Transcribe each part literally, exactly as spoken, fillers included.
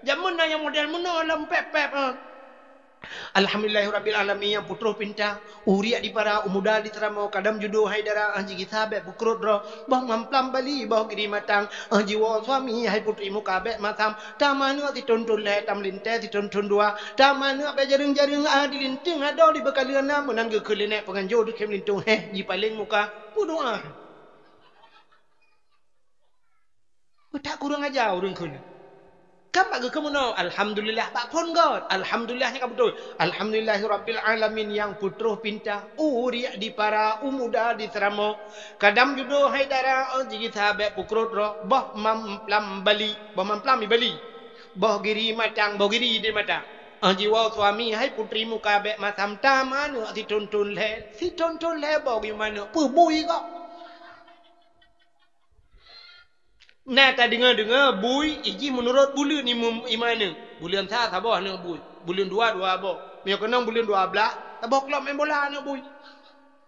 Jameun na nyang model meunoe lom pép-pép, ha. Alhamdulillahirabbil alamin, nyang peutroh pinta, uriek di para, u muda di seuramoe, kadam judo hai dara, ah, jigisa bék peukrot droe, boh mamplam bali, boh giri matang, ah, jiwoe suami hai putri muka bék masam, tam aneuk sithon-thon lhée, tam lintée sithon-thon dua, tam aneuk bék jareueng-jareueng, ah, di linteung adoe di beukaleueng na, meunan geukheun lé nèk peunganjo di khem linteung, héh, jipaleng muka, peudoa. Peutak kureueng aja ureueng kheun. Kan bak geukheun meunoe, alhamdulillah bak phon göt. Alhamdulillah nyan ka beutôi. Alhamdulillahirabbil alamin nyang peutroh pinta, uriek di para, u muda di seuramoe. Kadam judo hai dara, oh, jigisa bék peukrot droe, boh mamplam bali, boh mamplam bali. Boh giri matang, boh giri di matang. Oh, jiwoe suami hai putri muka bék masam, tam aneuk sithon-thon lhée, sithon-thon lhée boh giri aneuk, peubui kok. Na tadeungoe-deungoe bui ijih meunurot buleuen imeum iman nyoe. Buleuen sa saboh aneuk bui, buleuen dua dua boh. Meunyoe keunong buleuen dua blaih, saboh klub main bola aneuk bui.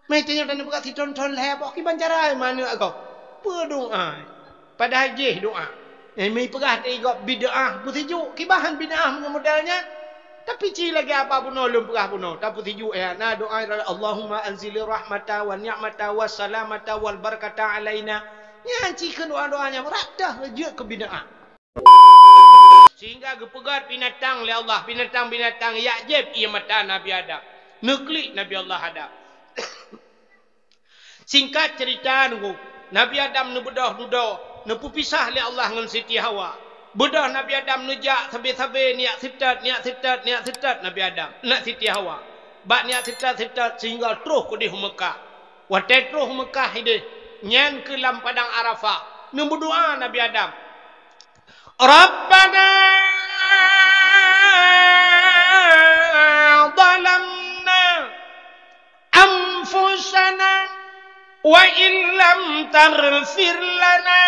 Meutanyoe taneuk peugah sithon-thon lhée boh kiban cara iman nyoe agoe. Peue doá? Padahai jih doá. Eh, meupeugah teuh gob bid'ah peusijuek, kiban bid'ah meunyoe model nyan. Tapi ci lagée haba bunoe lôn peugah bunoe, tapeusijuek ya. Na doá, Allahumma anzili rahmata wa ni'mata wa salamata wal barakata alaina. Nyan ci keu doá-doá nyang rata jeuet keu bid'ah. Sehingga geupeugét binatang lé Allah, binatang-binatang yak jieb ié mata Nabi Adam, neuklik Nabi Allah Adam. Singkat cerita nunggu, Nabi Adam neubeudôh dudoe, neupeupisah lé Allah ngon Siti Hawa. Beudôh Nabi Adam neujak sabe-sabe, neujak seutôt, neujak seutôt, neujak seutôt Nabi Adam, neujak Siti Hawa. Bak neujak seutôt-seutôt sehingga troh keudeh u Meukah. Watée troh u Meukah ideh, nyan keu lam padang Arafah, neumeudoá Nabi Adam, "Rabbana zalamna anfusana wa illam taghfir lana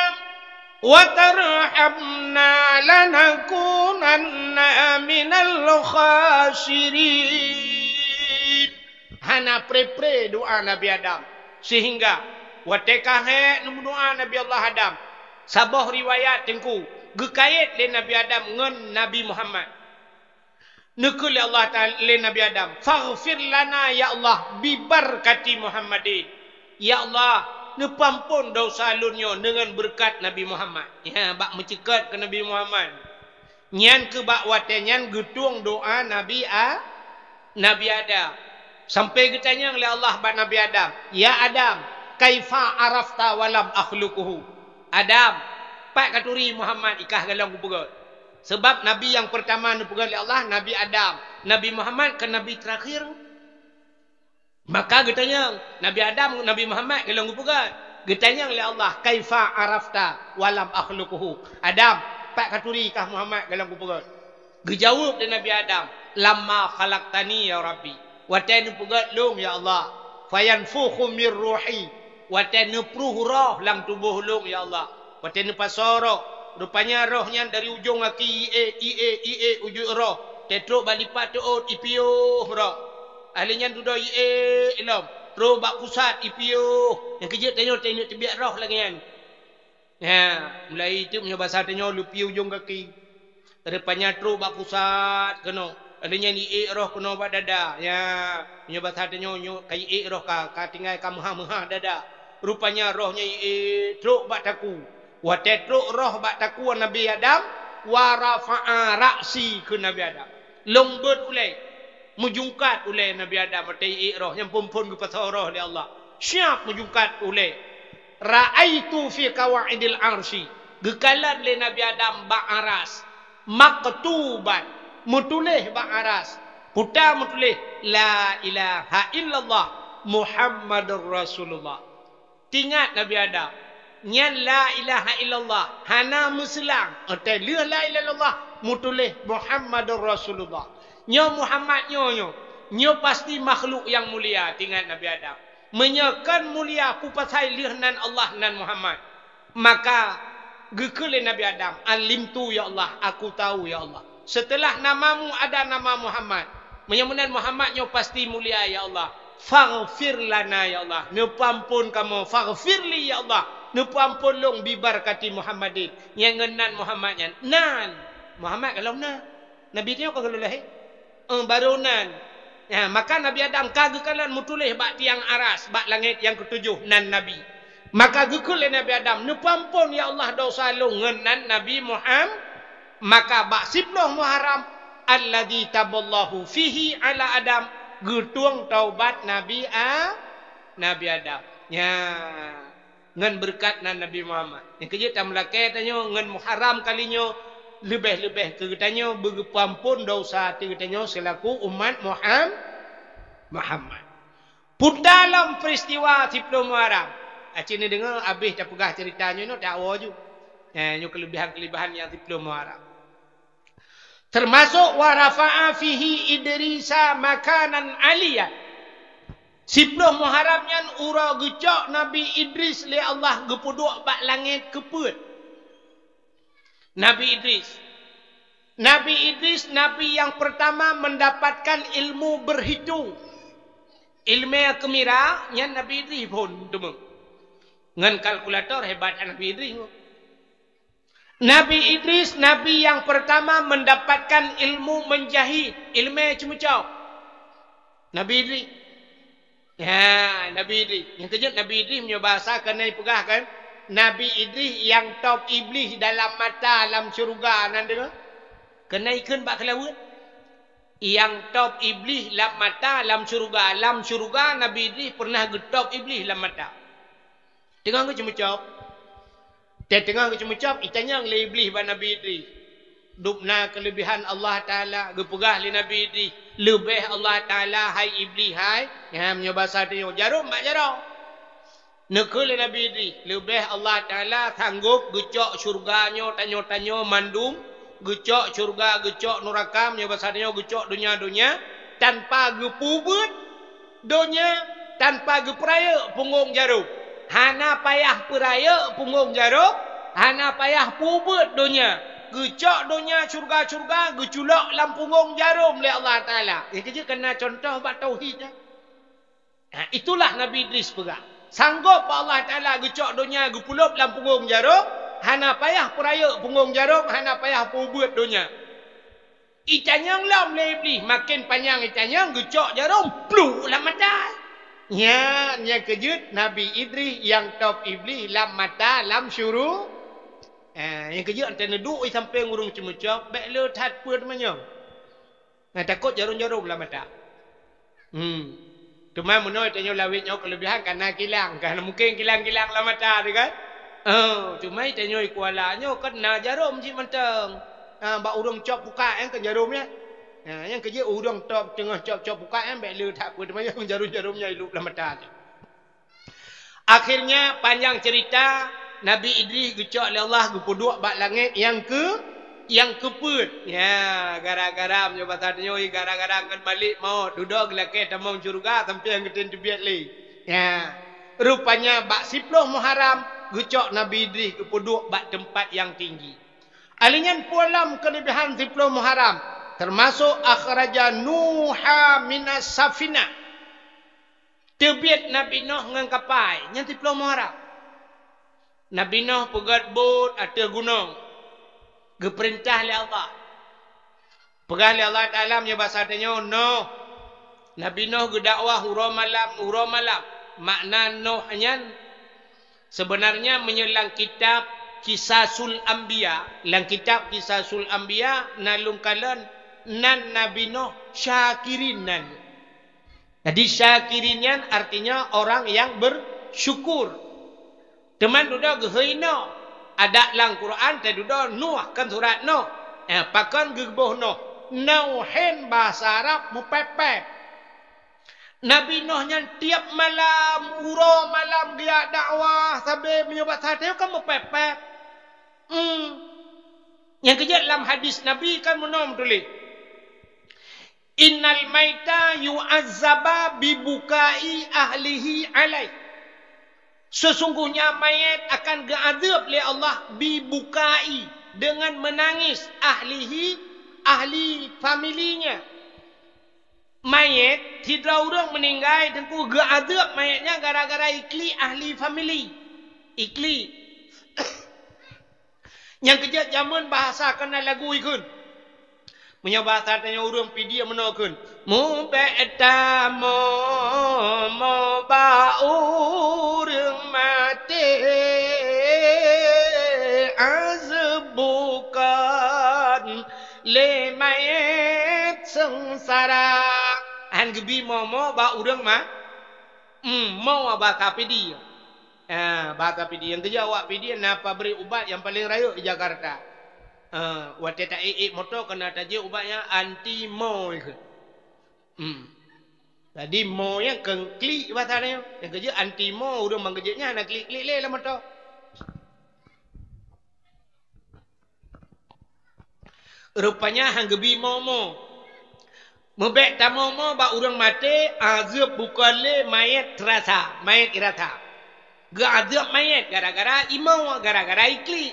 wa tarhamna lanakunanna minal khasirin." Hana pre-pre doá Nabi Adam, sehingga watée ka hék neumeudoá Nabi Allah Adam, saboh riwayat teungku geukayét lé Nabi Adam ngon Nabi Muhammad. Neukheun lé Allah Taala lé Nabi Adam, "Faghfir lana ya Allah bi barakati Muhammadin." Ya Allah, neupeuampon desya lôn nyoe deungon beureukat Nabi Muhammad. Ya, bak meuceukat keu Nabi Muhammad. Nyan keuh bak watée nyan geutueng doá Nabi A-, Nabi Adam. Sampai geutanyong lé Allah bak Nabi Adam, "Ya Adam, kaifa arafta wa lam akhluquhu?" Adam, pat katuri Muhammad i kah goh lom kupeugét? Sabab nabi nyang peurtama neupeugét lé Allah, Nabi Adam. Nabi Muhammad kan nabi teurakhir. Maka geutanyong, Nabi Adam, Nabi Muhammad goh lom kupeugét? Geutanyong lé Allah, "Kaifa arafta wa lam akhluquhu?" Adam, pat katuri kah Muhammad goh lom kupeugét? Geujaweueb lé Nabi Adam, "Lamma khalaqtani ya Rabbi." Watée neupeugét lôn ya Allah, "Fayanfukhu mir ruhi." Watée neupruh roh lam tuboh lôn ya Allah. Watée neupasoe roh, rupanya roh nyan dari ujong gaki ié, ié, ié, ujeue roh. Teutrok bak lipat teuôt ipiôh roh. Ahli nyan dudoe ié lom, trok bak pusat ipiôh. Nyang keujeuet tanyoe teuingat teubiet roh lagée nyan. Ya, mulai teuk meunyoe basa tanyoe leupie ujong gaki. Rupanya trok bak pusat keunoe. Ada nyan ié roh keunoe bak dada. Ya, meunyoe basa tanyoe nyoe ka ié roh ka, ka tinggai ka meuhah-meuhah dada. Rupanya roh nyan ié trok bak takue. Watée trok roh bak takue Nabi Adam, wa rafa'a ra'si keu Nabi Adam. Lôn beuet ulée, meujungkat ulée Nabi Adam watée ié roh nyang phon-phon geupasoe roh lé Allah. Siap meujungkat ulée. Ra'aitu fi qawaidil arsy, geukalon lé Nabi Adam bak aras, maktuban, meutuléh bak aras, puta meutuléh, "La ilaha illallah Muhammadur Rasulullah." Tingat Nabi Adam, nyan la ilaha illallah, hana meuseulang, watée lheueh la ilaha illallah, meutuléh Muhammadur Rasulullah. Nyoe Muhammad nyoe, nyoe, nyoe pasti makhluk nyang mulia, tingat Nabi Adam. Meunyoe kon mulia, peue pasai lheueh nan Allah nan Muhammad? Maka geukheun lé Nabi Adam, "Alimtu ya Allah, aku tahu ya Allah. Setelah namamu ada nama Muhammad. Meunyoe meunan Muhammad nyoe pasti mulia ya Allah. Faghfir lana ya Allah, neupeuampon kamoe. Faghfir li ya Allah, neupeuampon lôn bi barakati Muhammadin." Nyang ngon nan Muhammad nyan. Nan. Muhammad ka lom na. Nabi nyoe ka geulahé. Eh, barô nan. Ya, maka Nabi Adam ka geukalon meutuléh bak tiang aras, bak langét nyang keutujoh nan Nabi. Maka geukheun lé Nabi Adam, "Neupeuampon, ya Allah, dosa lôn," ngon nan Nabi Muham-, maka bak siploh Muharram, "Alladzi taballahu fihi ala Adam," geutueng taubat Nabi A-, Nabi Adam. Ya. Ngon beureukat nan Nabi Muhammad. Nyang keujeuet tameulakée tanyoe ngon Muharram kali nyoe, leubeh-leubeh keu geutanyoe beugeupeuampon dosa ateueh geutanyoe seulaku umat Muham-, Muhammad. Peue ta lom peuristiwa siploh Muharram. Aci neudeungoe abéh tapeugah ceurita nyoe, nyoe tawoe ju. Eh, nyoe keuleubehan-keuleubehan nyang siploh Muharram. Teumasok wa rafa'a fihi Idrisa makanan aliyya. Siploh Muharram nyan uroe geucok Nabi Idris lé Allah geupeuduek bak langét keu peuet. Nabi Idris. Nabi Idris, nabi nyang peurtama mendapatkan ilmu berhitung. Ileumé keumira nyan Nabi Idris phon teuma. Ngon kalkulator hebat Nabi Idris. Nabi Idris, nabi nyang peurtama mendapatkan ilmu menjahit, ileumé ceumeucok. Nabi Idris. Ya, Nabi Idris. Nyang keujeuet Nabi Idris meunyoe basa keuneuk peugah kan, Nabi Idris nyang top Iblih dalam mata lam syeuruga nan deungoe. Keuneuk ikheun bak keulaweuet. Nyang top Iblih lam mata lam syeuruga, lam syeuruga Nabi Idris pernah geutop Iblih lam mata. Teungoh geuceumeucok. Teungoh geuceumeucok, itanyong lé Iblih bak Nabi Idris. Dubna keuleubehan Allah Taala, geupeugah lé Nabi Idris, "Leubeh Allah Taala, hai Iblih, hai." Nyan meunyoe basa tanyoe, jarom bak jarom. Neukheun lé Nabi Idris, "Leubeh Allah Taala sanggop geucok syeuruga nyoe tanyoe-tanyoe mandum, geucok syeuruga, geucok nuraka, meunyoe basa tanyoe geucok donya-donya, tanpa geupeubuet donya tanpa geupeurayeuk punggong jarom. Hana payah peurayeuk punggong jarom, hana payah peubuet donya. Geucok donya syeuruga-syeuruga, geuculok lam punggong jarom lé Allah Taala." Nyang keujeuet keuneuk contoh bak tauhid, ya. Ha, itulah Nabi Idris peugah. Sanggop bak Allah Taala geucok donya geupeulop lam punggong jarom, hana payah peurayeuk punggong jarom, hana payah peubuet donya. Itanyong lom lé Iblih, maken panyang itanyong, geucok jarom, pluek lam mata. Nyan nyang keujeuet Nabi Idris nyang top Iblih lam mata lam syuru-, eh, nyang keujeuet ante neuduek i sampéng ureuëng ceumeucok, bék le that peuet manyong. Nah, takot jarom-jarom lam mata. Hmm. Cuma meunoe tanyoe lawét nyoe keuleubehan kana kilang, kana mungken kilang-kilang lam mata teuh kan? Oh, cuma tanyoe i Kuala nyoe kan na jarom cit mantong. Ha, bak ureuëng cop pukat nyan kan jarom nyan. Ha, nyang keujeuet ureuëng top teungoh cop-cop pukat nyan bék le that peuet manyong jarom-jarom nyan ilop lam mata teuh. Akhirnya, panjang cerita, Nabi Idris geucok lé Allah geupeuduek bak langét nyang keu-, nyang keupeuet. Ya, gara-gara meunyoe basa tanyoe, gara-gara ngon Malik Maut, dudoe geulakée tamong syeuruga sampoe nyang geutem teubiet lé. Ya. Rupanya bak siploh Muharram geucok Nabi Idris geupeuduek bak teumpat nyang tinggi. Alheuh nyan peue lom keuleubehan siploh Muharram, teumasok akhraja Nuha minas safinah. Teubiet Nabi Nuh ngon kapai, nyan siploh Muharram. Nabi Nuh peugét bot ateueh gunong, geupeurintah lé Allah. Peugah lé Allah Taala meunyoe basa tanyoe, Nuh. Nabi Nuh geudakwah uroe malam, uroe malam. Makna Nuh nyan, sebenarnya meunyoe lam kitab Qisasul Anbiya, lam kitab Qisasul Anbiya na lôn kalon nan Nabi Nuh Syakirin nan. Jadi, syakirin nyan artinya orang yang bersyukur. Teuma dudoe geuhôi Nuh. Adak lam Quran teududoe Nuh, kan surat Nuh. Eh, pakon geuboh Nuh? Nuhin bahasa Arab meupép-pép. Nabi Nuh nyan tiep malam, uroe malam geujak dakwah, sabe meunyoe bak sateue kan meupép-pép. Hmm. Nyang keujeuet lam hadis Nabi kan meunoe meutuléh. "Innal maita yu'azzaba bi bukai ahlihi alaih." Sesungguhnya mayat akan geuazab lé Allah bi bukai, dengan menangis, ahlihi, ahli familinya. Mayat, sidroe ureuëng meuninggai, teungku geuazab mayatnya gara-gara iklik ahli famili. Iklik. Nyang keujeuet jameun bahasa keunan lagu ikheun. Meunyoe bahasa tanyoe ureuëng Pidie meunoe kheun, "Mubek tamoe-moe bak ureuëng maté, azeueb bukon lé manyét seungsara." Han geubi moe-moe bak ureuëng ma-, hmm, moe bahasa Pidie. Ah, bahasa Pidie. Nyang keujeuet awak Pidie na pabrik ubat nyang paleng rayeuk di Jakarta. Ah, watée ta ék-ék moto keunan tajeuet ubat nyan anti moe. Hmm. Jadi moe nyan keu klik bahasa nyan. Nyang keujeuet anti moe, ureuëng ban keujeuet nyan na klik-klik lé lam moto. Rupanya han geubi moe-moe. Mubek tamoe-moe bak ureuëng maté, azeueb bukon lé manyét seurasa, manyét irasa. Geuazeueb manyét gara-gara imoe, gara-gara iklik.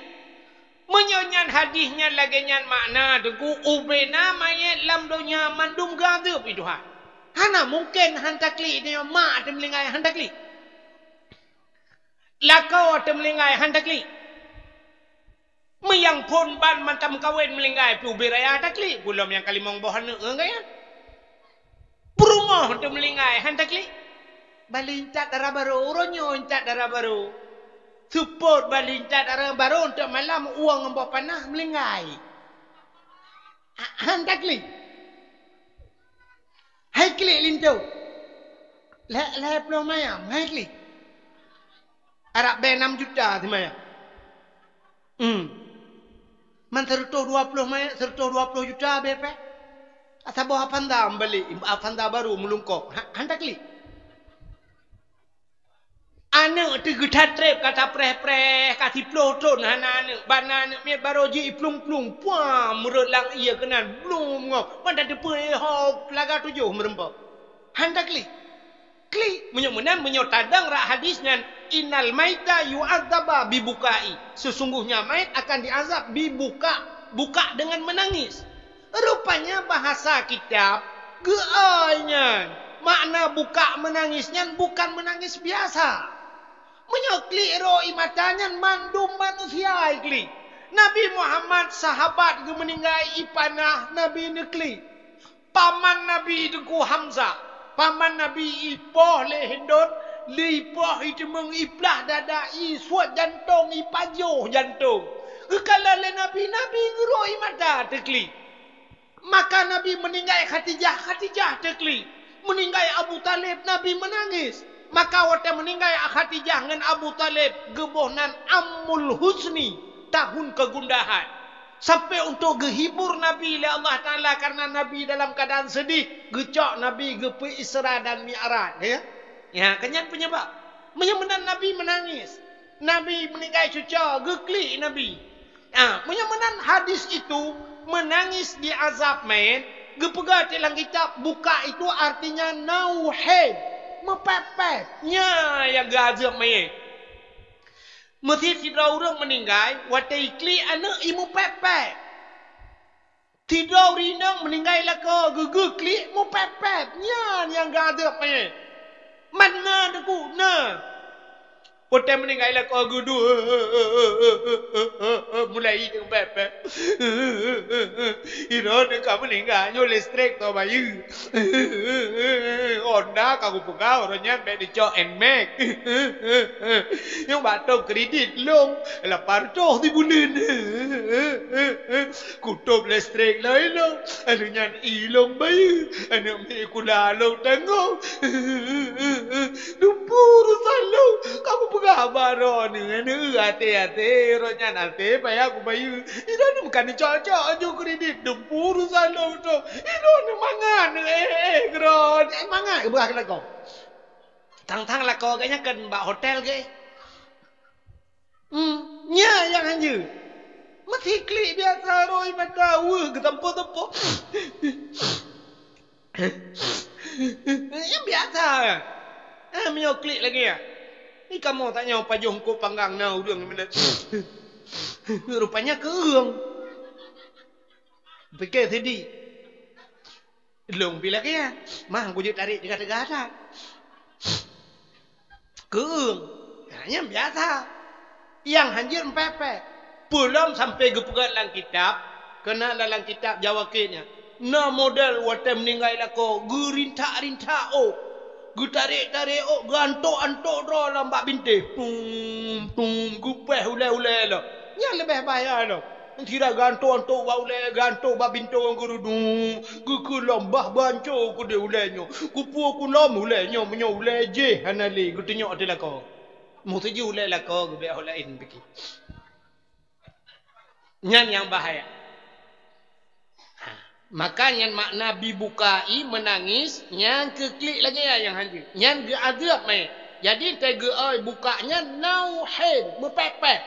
Meunyoe nyan hadis nyan lagée nyan makna, Teungku, ubena manyét lam donya mandum geuazeueb lé Tuhan. Hana mungken han taklik, nyoe mak teumeulinggai han taklik. Lakoe teumeulinggai han taklik. Meuyang phon ban mantong meukawen meulinggai pih ubé raya taklik, gohlom nyang ka limong boh aneuëk ngon gaya. Peurumoh teumeulinggai han taklik. Bali intat dara barô, uroe nyoe intat dara barô. Seupôt bali intat dara barô untuk malam uang ngon boh panah meulinggai. Ha-, han taklik. Hai klik linto. Lhée, lhée ploh mayam, hai klik. Arab bée enam juta simayam. Hmm. Man seratus dua puluh mayam, seratus dua puluh juta bée pée. Saboh Avanza meubalek, Avanza barô meulungkok. Ha, han taklik. Aneuëk teuh geuthat treb ka tapreh-preh, ka siplôh thon hana aneuëk, ban na aneuëk miet barô jih iplueng-plueng, puang meureuet lam ié keunan, blum ngoh, ban tateupeue hok laga tujoh meureumpok. Han taklik. Klik, meunyoe meunan, meunyoe tadong rak hadis nyan, "Innal maita yu'adzaba bibukai." Sesungguhnya mait akan diazab bibuka, buka dengan menangis. Rupanya bahasa kitab geuai nyan. Makna buka menangis nyan bukan menangis biasa. Meunyoe klik ro ie mata nyan mandum manusia klik. Nabi Muhammad sahabat geumeuninggai ipanah Nabi neuklik. Paman Nabi Teungku Hamzah, paman Nabi ipoh lé Hindon, lé ipoh iteumeung iplah dada, isuet jantong, ipajoh jantong. Geukalon lé Nabi, Nabi geuro ie mata teuklik. Maka Nabi meuninggai Khadijah, Khadijah teuklik. Meuninggai Abu Thalib, Nabi meunangis. Maka watée meuninggai Khadijah ngon Abu Thalib, geuboh nan Amul Husni, tahun kegundahan. Sampai untuk geuhibur Nabi lé Allah Taala karena Nabi dalam keadaan sedih, geucok Nabi geupeu Isra dan Mi'raj, ya. Ya, kan nyan penyebab. Meunyoe meunan Nabi meunangis. Nabi meuninggai cuco, geuklik Nabi. Ah, meunyoe meunan hadis itu, meunangis di azab mait, geupeugah di lam kitab, buka itu artinya nauhid, meupepet. Nya nyang geuazab mait. Meusi sidroe ureuëng meuninggai, watée iklik aneuëk i meupepet. Sidroe ureuëng inong meuninggai lakoe, geugeuh klik meupepet. Nyan nyang geuazab mait. Man na Teungku, na. Watée meuninggai lakoe geuduek, mulai i teupepet. Droeneuh ka meuninggai, nyoe listrik teuh bayeue. Honda ka kupeugah, uroe nyan bék neucok Nmax. Nyang bak tom kredit lôn lapan reutôh sibuleuen. Kutôb listrik lôn ilôn, lheueh nyan i lôn bayeue, aneuëk miet sikula lôn tanggong. Dumpeue urusan lôn, ka kupeugah bak droeneuh, aneuëk, até-até, uroe nyan até payah kubayeue. Droeneuh meukan neucok-cok aju kredit, dumpeue urusan lôn tôh. Droeneuh mangat, eh, eh, keudroe, eh, mangat geupeugah keu lakoe. Tang-tang lakoe geuh nyan kan bak hotel geuh. Hmm, nya nyang hanjeuet. Meusi klik biasa rhoi mata weueh geutampo-tampo. Nyan biasa. Eh, meunyoe klik lagée nyan. Ni kamoe tanyoe pajoh eungkôt panggang na ureuëng meunan. Rupanya keueung. Pike sidi. Lôn pih lagée nyan. Mah kujeuet tarek teuga-teuga that. Keueung. Ha, nyan biasa. Nyang hanjeuet meupepet. Peulom sampai geupeugah lam kitab, keunan lam kitab Jawa Kek nyan. Na model watée meuninggai lakoe, geurintak-rintak ôk, geutarek-tarek ôk, geuantok-antok droe lam bak bintéh. Tum, tum, geupéh ulée-ulée lom. Nyan leubeh bahaya lom. Sira geuantok-antok bak ulée, geuantok bak bintéh ngon geurudum, geukeulom bah banco keudeh ulée nyoe. Kupeue kulom ulée nyoe, meunyoe ulée jéh hana lé geutunyok ateueh lakoe. Meuseujih ulée lakoe geubek ho laén pike. Nyan nyang bahaya. Ha, maka nyan makna bibukai, meunangis, nyan keu klik lagée nyan nyang hanjeuet. Nyan geuazab manyét. Jadi, teugeue buka nyan nauhen, meupék-pék.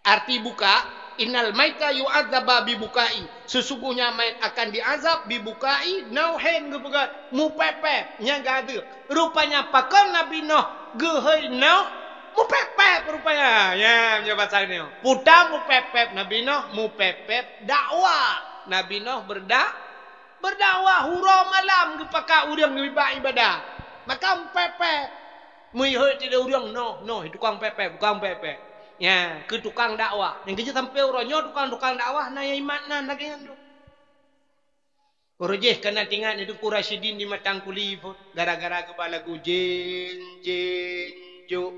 Arti buka, "Innal maita yu'adzaba bibukai." Sesungguhnya mayat akan diazab bibukai, nauhen geupeugah, meupék-pék, nyan geuazab. Rupanya pakon Nabi Nuh geuhôi Nuh, meupék-pék rupanya. Ya, meunyoe basa nyoe. Peue ta meupék-pék Nabi Nuh, meupék-pék dakwah. Nabi Nuh berda-, berdakwah uroe malam geupakat ureuëng geuba ibadah. Maka meupék-pék. Meuyhôi tideh ureuëng, noh, noh, tukang pék-pék, tukang pék-pék. Ya, keu tukang dakwah. Nyang keujeuet sampai uroe nyoe tukang-tukang dakwah na nyang imat nan lagée nyan tu. Uroe jéh kana tingat Teungku Rasyidin di Matang Kuli pun gara-gara geuba lagu jén, jén, jok.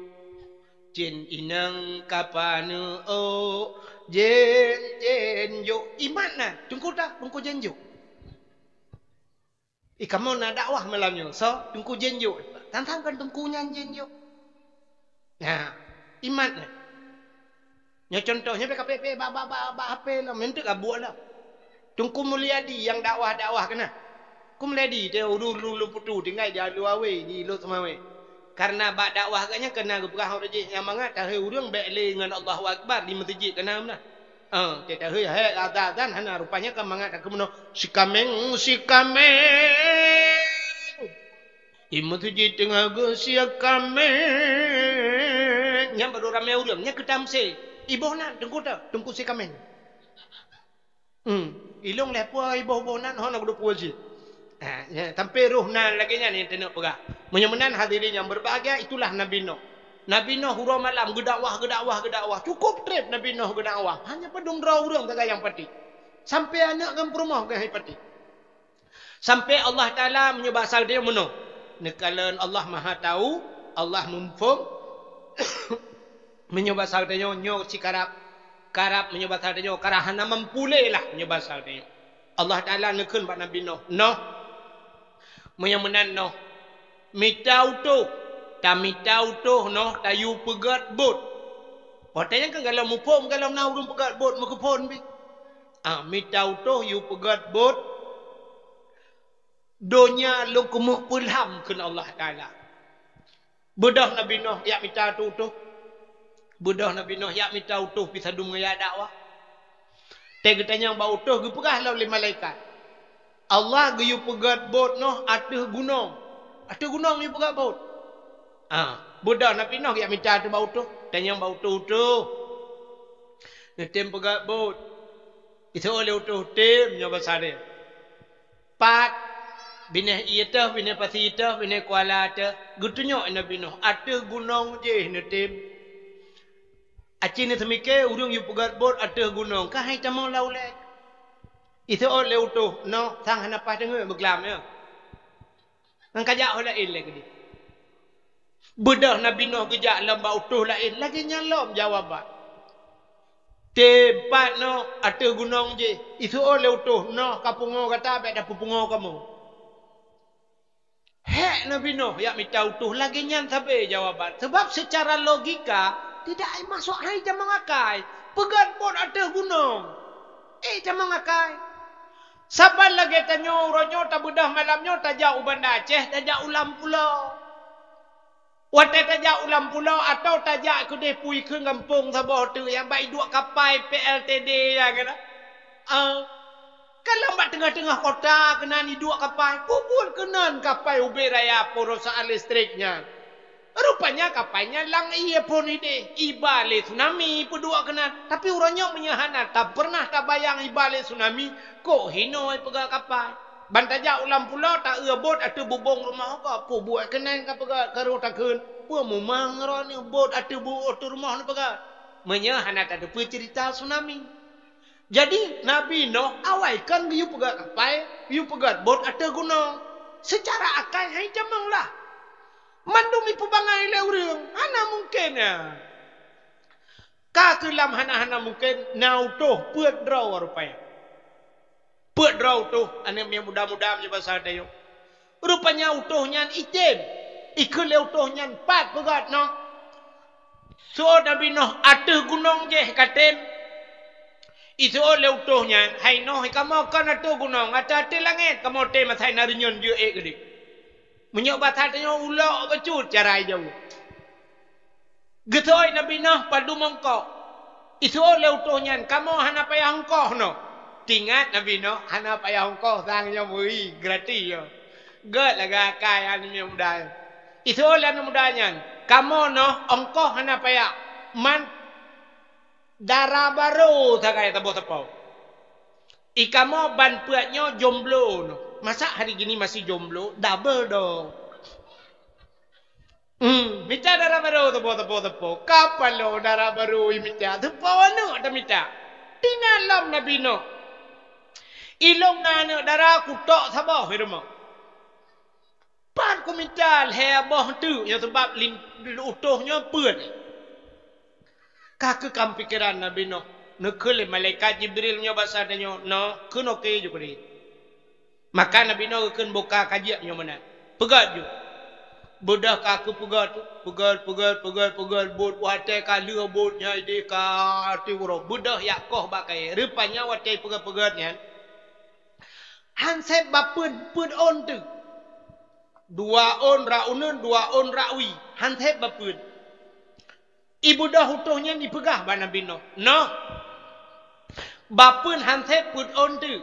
Jén inong ka paneuk ôk, jén, jén, jok. Imat nan, Teungku ta, Teungku Jén Jok. Ih, kamoe na dakwah malam nyoe. Soe? Teungku Jén Jok. Tang-tang kon Teungku nyan Jén Jok. Nah, imat nyan. Nyoe contoh, nyoe bèk kapék-pék bak, bak, bak, bak H P lom, meunteuek abuek lom. Teungku Mulyadi nyang dakwah-dakwah keunan. Teungku Mulyadi, teuh ulu-ulu Lôn Putu, tinggai di Alu Awe, di Lhokseumawe. Karena bak dakwah geuh nyan keunan geupeugah ureuëng jih nyang mangat tahé ureuëng bèk lé ngon Allahu Akbar di meuseujid keunan meunan. Ah, teuh tahé, hé, azan-azan hana, rupanya ka mangat ka meunoe, "Sikameng, sikameng." Di meuseujid teungoh geusikameng. Nyan barô ramé ureuëng, nyan keu tamsil. Iboh nan, Teungku ta, Teungku Sikameng. Hmm, ilong lhèe pue iboh-boh nan, hana geuduek pue cit. Ha, ya, sampai roh nan lagée nyan nyang teuneuk peugah. Meunyoe meunan hadirin yang berbahagia, itulah Nabi Nuh. Nabi Nuh uroe malam geudakwah, geudakwah, geudakwah. Cukup trép Nabi Nuh geudakwah. Hanya padum droe ureuëng sagai nyang patéh. Sampai aneuk ngon peurumoh geuh hai patéh. Sampai Allah Taala meunyoe basa geutanyoe meunoe. Neukalon Allah Maha Tahu, Allah muphom. Meunyoe basa geutanyoe nyoe sikarab, karab meunyoe basa geutanyoe, karab hana mampu lé lah meunyoe basa geutanyoe. Allah Taala neukheun bak Nabi Nuh, "Nuh, meunyoe meunan Nuh, mita utôh, tamita utôh Nuh tayue peugét bot." Watée nyan kan galom muphom, galom na ureuëng peugét bot meukeuphon pih. Ah, mita utôh yue peugét bot, donya lôn keumeuk peulham kheun Allah Taala. Beudôh Nabi Nuh jak mita utôh. Beudôh Nabi Nuh jak mita utôh pih sadum ngon jak dakwah. Tée geutanyong bak utôh geupeugah lom lé malaikat, "Allah geuyue peugét bot Nuh ateueh gunong." Ateueh gunong yue peugét bot. Ah, beudôh Nabi Nuh jak mita ateueh bak utôh. Tanyong bak utôh, "Utôh, neutem peugét bot?" Iseuôt lé utôh, "Tem," nyoe basa lé. Pat, binéh ié teuh, binéh pasi teuh, binéh kuala teuh, geutunyok Nabi Nuh, ateueh gunong jéh neutem. Aci neuseumike ureuëng yue peugét bot ateueh gunong, ka hai tamong lam ulée. Iseuôt lé utôh, "Noh, sang hana paih teungeut beuglam, ya." Ngon kajak ho laén lé keudeh. Beudôh Nabi Nuh geujak lom bak utôh laén, lagée nyan lom jawaban. Tem pat Nuh ateueh gunong jéh, iseuôt lé utôh, "Noh ka pungoe gata, bèk tapeupungoe kamoe." Hék Nabi Nuh jak mita utôh, lagée nyan sabe jawaban. Sebab secara logika, tidak masuk hai tamong akai. Peugét bot ateueh gunong. Eh, tamong akai. Saban lagée tanyoe uroe nyoe tabeudôh malam nyoe tajak u Banda Aceh, tajak u lam pulo. Watée tajak u lam pulo atawa tajak keudeh pui kheun gampông saboh teuk nyang bak iduek kapai P L T D nyan keunan. Ah, ka lam bak teungoh-teungoh kota keunan iduek kapai, peubuet keunan kapai ubé raya perusahaan listrik nyan. Rupanya kapai nyan lam ié phon ideh, iba lé tsunami peuduek keunan. Tapi uroe nyoe meunyoe hana tapernah tabayang iba lé tsunami, kok hinoe peugah kapai. Ban tajak u lam pulo, ta-eu bot ateueh bubông rumoh gob, peubuet keunan ka peugah, ka roh takheun, peue mumang droeneuh bot ateueh bu-, ateueh rumoh neupeugah. Meunyoe hana tateupeue ceurita tsunami. Jadi, Nabi Nuh awai kon geuyue peugöt kapai, geuyue peugöt bot ateueh gunong. Seucara akai hai tamong lah. Mandum ipeubangai lé ureuëng, hana mungken nyan. Ka keulam hana-hana mungken na utôh peuet droe rupanya. Peuet droe utôh, aneuk miet muda-muda meunyoe basa tanyoe. Rupanya utôh nyan item. Ikheun lé utôh nyan, "Pat peugöt noh." Seuôt Nabi Nuh ateueh gunong jih ka tem. Iseuôt lé utôh nyan, "Hai Nuh, kamoe kon ateueh gunong, ateueh-ateueh langét kamoe tem asai na reunyeun jeuet ék keudéh." Meunyoe basa tanyoe ulok bacut cara ijaweueb. Geuseuôt Nabi Nuh padum ongkoh. Iseuôt lé utôh nyan, "Kamoe hana payah ongkoh noh." Tingat Nabi Nuh hana payah ongkoh sang nyoe meuri gratis nyoe. Göt lagèe akai aneuk muda nyan. Iseuôt lé aneuk muda nyan, "Kamoe noh ongkoh hana payah. Man dara barô sagai saboh sapo. I kamoe ban peuet nyoe jomblo noh. Masa hari gini masih jomblo, double dong." Hmm, mita dara barô sapo, sapo, sapo. Kapalo dara barô imita, sapo aneuk tamita. Tinggai lom Nabi Nuh. "Ilôn na aneuk dara kutok saboh i rumoh. Pat kumita lhèe boh teuk nyoe sabab lin-, utôh nyoe peuet." Ka keuh kam pikeran Nabi Nuh. Neukheun lé malaikat Jibril nyoe basa tanyoe, "Noh, keunoe keu ju keudéh." Maka Nabi Nuh geukheun boka ka jeuet nyoe meunan. "Peugöt ju." Beudôh ka keuh peugöt, peugöt, peugöt, peugöt, peugöt, bot watèe ka lheueh bot nyan idéh ka ateueh uroe. Beudôh jak koh bak kayèe. Rupanya watèe peugöt-peugöt nyan, han sép bapeuet, peuet ôn teuk. Dua ôn rot uneuen, dua ôn rot wie. Han sép bapeuet. Ibeudôh utôh nyan ipeugah bak Nabi Nuh, "Noh, bapeuet han sép peuet ôn teuk."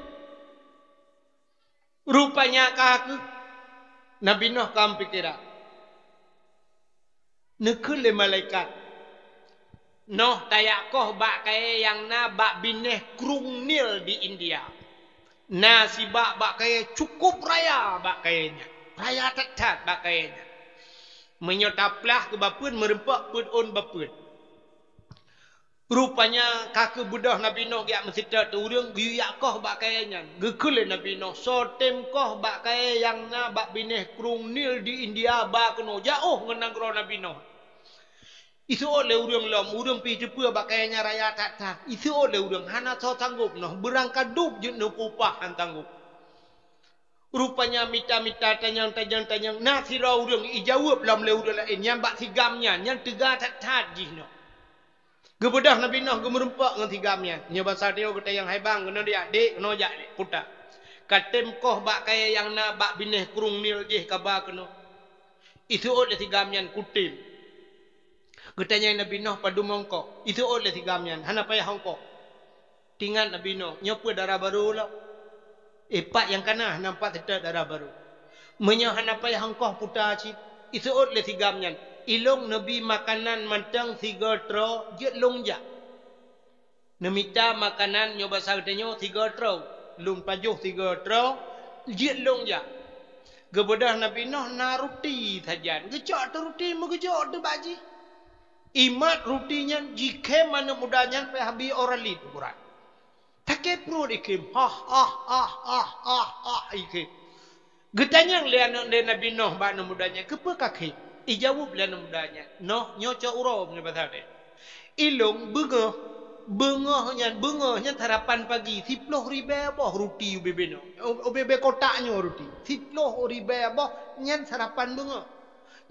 Rupanya ka keuh Nabi Nuh kam pikeran. Neukheun lé malaikat, "Noh tajak koh bak kayèe nyang na bak binéh Krueng Nil di India. Na sibak bak kayèe cukup raya bak kayèe nyan. Raya that-that bak kayèe nyan. Meunyoe taplah keu bapeuet, meurumpok peuet ôn bapeuet." Rupanya ka keuh beudôh Nabi Nuh geujak meuseutôt ureuëng geuyue jak koh bak kayèe nyan. Geukheun lé Nabi Nuh, "Soe tem koh bak kayèe nyang na bak binéh Krueng Nil di India ba keunoe, jiôh ngon nanggroe Nabi Nuh." Iseuôt lé ureuëng lom, ureuëng pih teupeue bak kayèe nyan raya that-that. Iseuôt lé ureuëng, hana soe sanggôp noh, beurangkat dub jeuet neupeupah han sanggôp. Rupanya mita-mita tanyong-tanyong-tanyong, na sidroe ureuëng ijaweueb lom lé ureuëng laén, nyan bak sigam nyan, nyan teuga that-that jih nyoe. Geubeudôh Nabi Nuh geumeurumpok ngon sigam nyan. Nyoe basa tanyoe geutanyong, "Hai bang, keunoe jak, dék, keunoe jak, dék, puta. Ka tem koh bak kayèe nyang na bak binéh Krueng Nil jih kaba keunoe." Iseuôt lé sigam nyan, "Kutem." Geutanyong Nabi Nuh, "Padum ongkoh?" Iseuôt lé sigam nyan, "Hana payah ongkoh." Tingat Nabi Nuh, "Nyoe peue dara barô lom? Eh, pat nyang ka na, hana pat seutôt dara barô. Meunyoe hana payah ongkoh puta cit." Iseuôt lé sigam nyan, "Ilôn neubi makanan mantong sigoe troe, jeuet lôn jak." Neumita makanan nyoe basa geutanyoe sigoe troe, lôn pajoh sigoe troe, jeuet lôn jak. Geubeudôh Nabi Nuh na ruti sajan, geucok teuh ruti meugeujok teuh bak jih. Imat ruti nyan jikhém aneuk muda nyan payah bi ora lét ukuran. Sakét pruet ikhém, hah, hah, hah, hah, hah, hah, ikhém. Geutanyong lé aneuk lé Nabi Nuh bak aneuk muda nyan, "Keupeue ka khém?" Ijaweueb lé aneuk muda nyan, "Noh, nyoe cok uroe nyoe basa deh. Ilôn beungoh, beungoh nyan, beungoh nyan sarapan pagi, siploh ribèe boh ruti ubé-bé nyoe, ubé-bé kotak nyoe ruti, siploh ribèe boh nyan sarapan beungoh.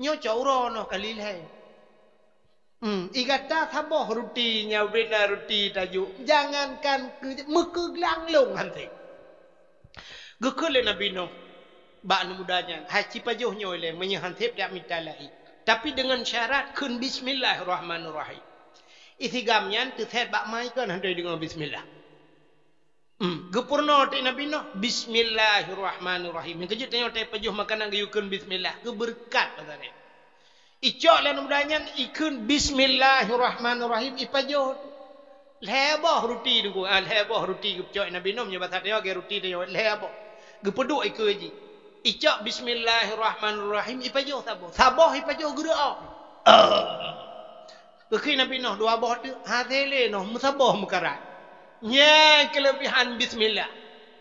Nyoe cok uroe noh kali lhèe." Hmm, i gata saboh ruti nyang bina ruti tajok, jangankan keu meukeuglang lôn hanté. Geukheun lé Nabi Nuh bak aneuk muda nyan, "Hai, sipajoh nyoe lé, meunyoe hanté dak mita laén. Tapi deungon syarat kheun bismillahirrahmanirrahim." Isigam nyan teusét bak mai kon hanté deungon bismillah. Hmm, geupeurunoe teuk Nabi Nuh, "Bismillahirrahmanirrahim." Nyang keujeuet tanyoe tapajoh makanan geuyue kheun bismillah, geubeureukat basa deh. Icok lé aneuk muda nyan, ikheun bismillahirrahmanirrahim, ipajoh. Lhèe boh ruti deungon, ah, lhèe boh ruti geucok Nabi Nuh, nyoe basa tanyoe lagèe ruti tanyoe, lhèe boh. Geupeuduek ikeue jih. Icok bismillahirrahmanirrahim, ipajoh saboh. Saboh ipajoh geureuok. Ah. Geukheun Nabi Nuh dua boh teuk, hase lé Nuh meusaboh meukarat. Nyan keuleubehan bismillah.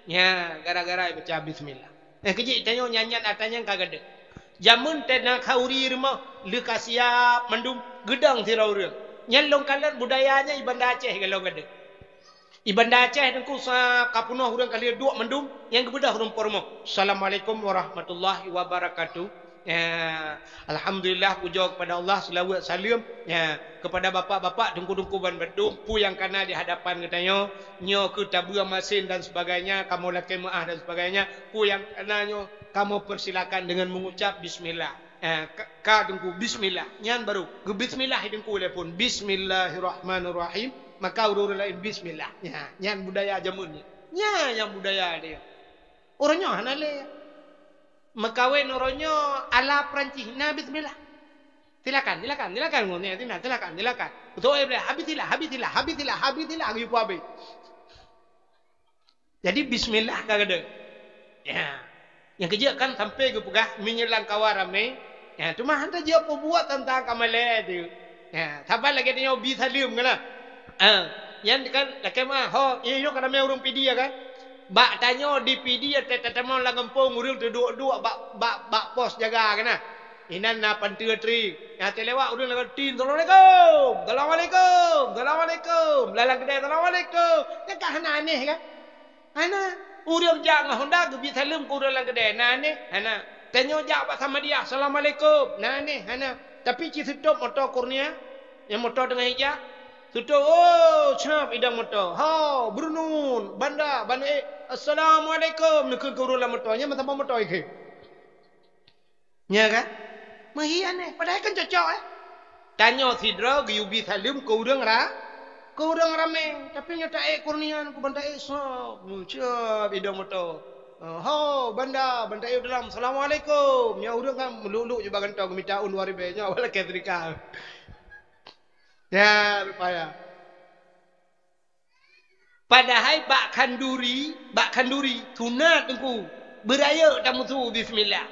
Nyan gara-gara baca bismillah. Eh, keujeuet tanyoe nyan-nyan atra nyan ka gadôh. Jameun teuh na khauri rumoh, lheueh ka siap mandum, geudong sidroe ureuëng. Nyan lôn kalon budaya nyan i Banda Aceh golom gadôh. I Banda Aceh teungku sa ka peunoh ureuëng ka lheueh duek mandum, nyang geubeudôh ureuëng po rumoh. Assalamualaikum warahmatullahi wabarakatuh. Ya, alhamdulillah, pujoe kepada Allah, seulaweuet saleuem, ya, kepada bapak-bapak, teungku-teungku ban bandum, peue nyang kana di hadapan geutanyoe, nyoe keuh tabeue masin dan sebagainya, kamoe lakée meuáh dan sebagainya, peue nyang kana nyoe kamoe persilakan dengan mengucap bismillah. Eh, ka, ka teungku bismillah. Nyan baru geubismillah teungku lé phon. Bismillahirrahmanirrahim. Maka ureuëng laén bismillah. Nyan, nyan budaya jameun nyan. Nyan nyang budaya dia. Ureuëng nyoe hana lé. Meukawen ureuëng nyoe ala Perancis na bismillah. Silakan, silakan, silakan ngon ni, silakan, silakan. Beutôi boleh. Habis silah, habis silah, habis silah, habis silah, geuyue habis. Jadi bismillah ka gadôh. Ya. Nyang keujeuet kan sampai geupeugah meunyoe lam kawan ramé. Ya, teuma hana jeuet peubuet teuntang ka malée tu. Ya, saban lagée tanyoe bi saleuem kan. Ah, nyan kan lakée meuáh, ho, nyoe ka ramé ureuëng Pidie kan. Bak tanyoe di Pidie teutamong lam gampông ureuëng teuduek-duek bak, bak, bak pos jaga kan. Inan na panteue tri. Nyang teulewat ureuëng lakoe tin, "Assalamualaikum, assalamualaikum, assalamualaikum." Lam keudè, "Assalamualaikum." Nyan ka hana aneh kan? Hana. Ureuëng jak ngon honda geubi saleuem keu ureuëng lam keudè. Na aneh? Hana. Tanyoe jak bak Samadiyah, "Assalamualaikum." Na aneh? Hana. Tapi ci seutop moto Kurnia, nyang moto teungoh ijak. Seutop, oh, cap idang moto. "Ho, Brunun, Banda, Banda, eh, assalamualaikum." Neukheun keu ureuëng lam moto. Nyan meusaboh moto ikheun. Nya kan? Meuhi aneh. Padahai kan cocok, eh? Tanyoe sidroe geuyue bi saleuem keu ureuëng ra-, keu ureuëng ramé. Tapi nyoe taék Kurnia, keu Banda ék sop. Mucab idong moto. "Ho, Banda, Banda ék dalam. Assalamualaikum." Nyoe ureuëng kan meuluk-luk jubah gantoe geumita un dua ribèe. Nyoe awak lakée seudekah. Ya, rupaya. Padahai bak khanduri, bak khanduri, sunat teungku, beurayeuk tamusu bismillah.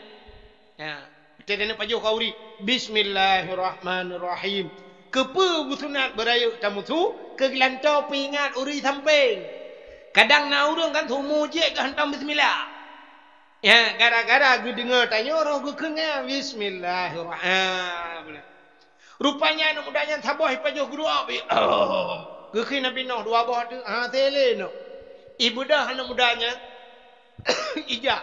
Ya, teudeuneuh pajoh khauri, bismillahirrahmanirrahim. Keupeue beusunat beurayeuk tamusu? Keu geulantoe peuingat ureuëng sampéng. Kadang na ureuëng kan seumu jeuet geuhantom bismillah. Ya, gara-gara geudeungoe tanyoe roh geukheun nyan, bismillahirrahmanirrahim. Rupanya aneuk muda nyan saboh ipajoh geuduek, oh, geukheun Nabi Nuh dua boh teuk, ha, tele Nuh. Ibeudôh aneuk muda nyan, ijak.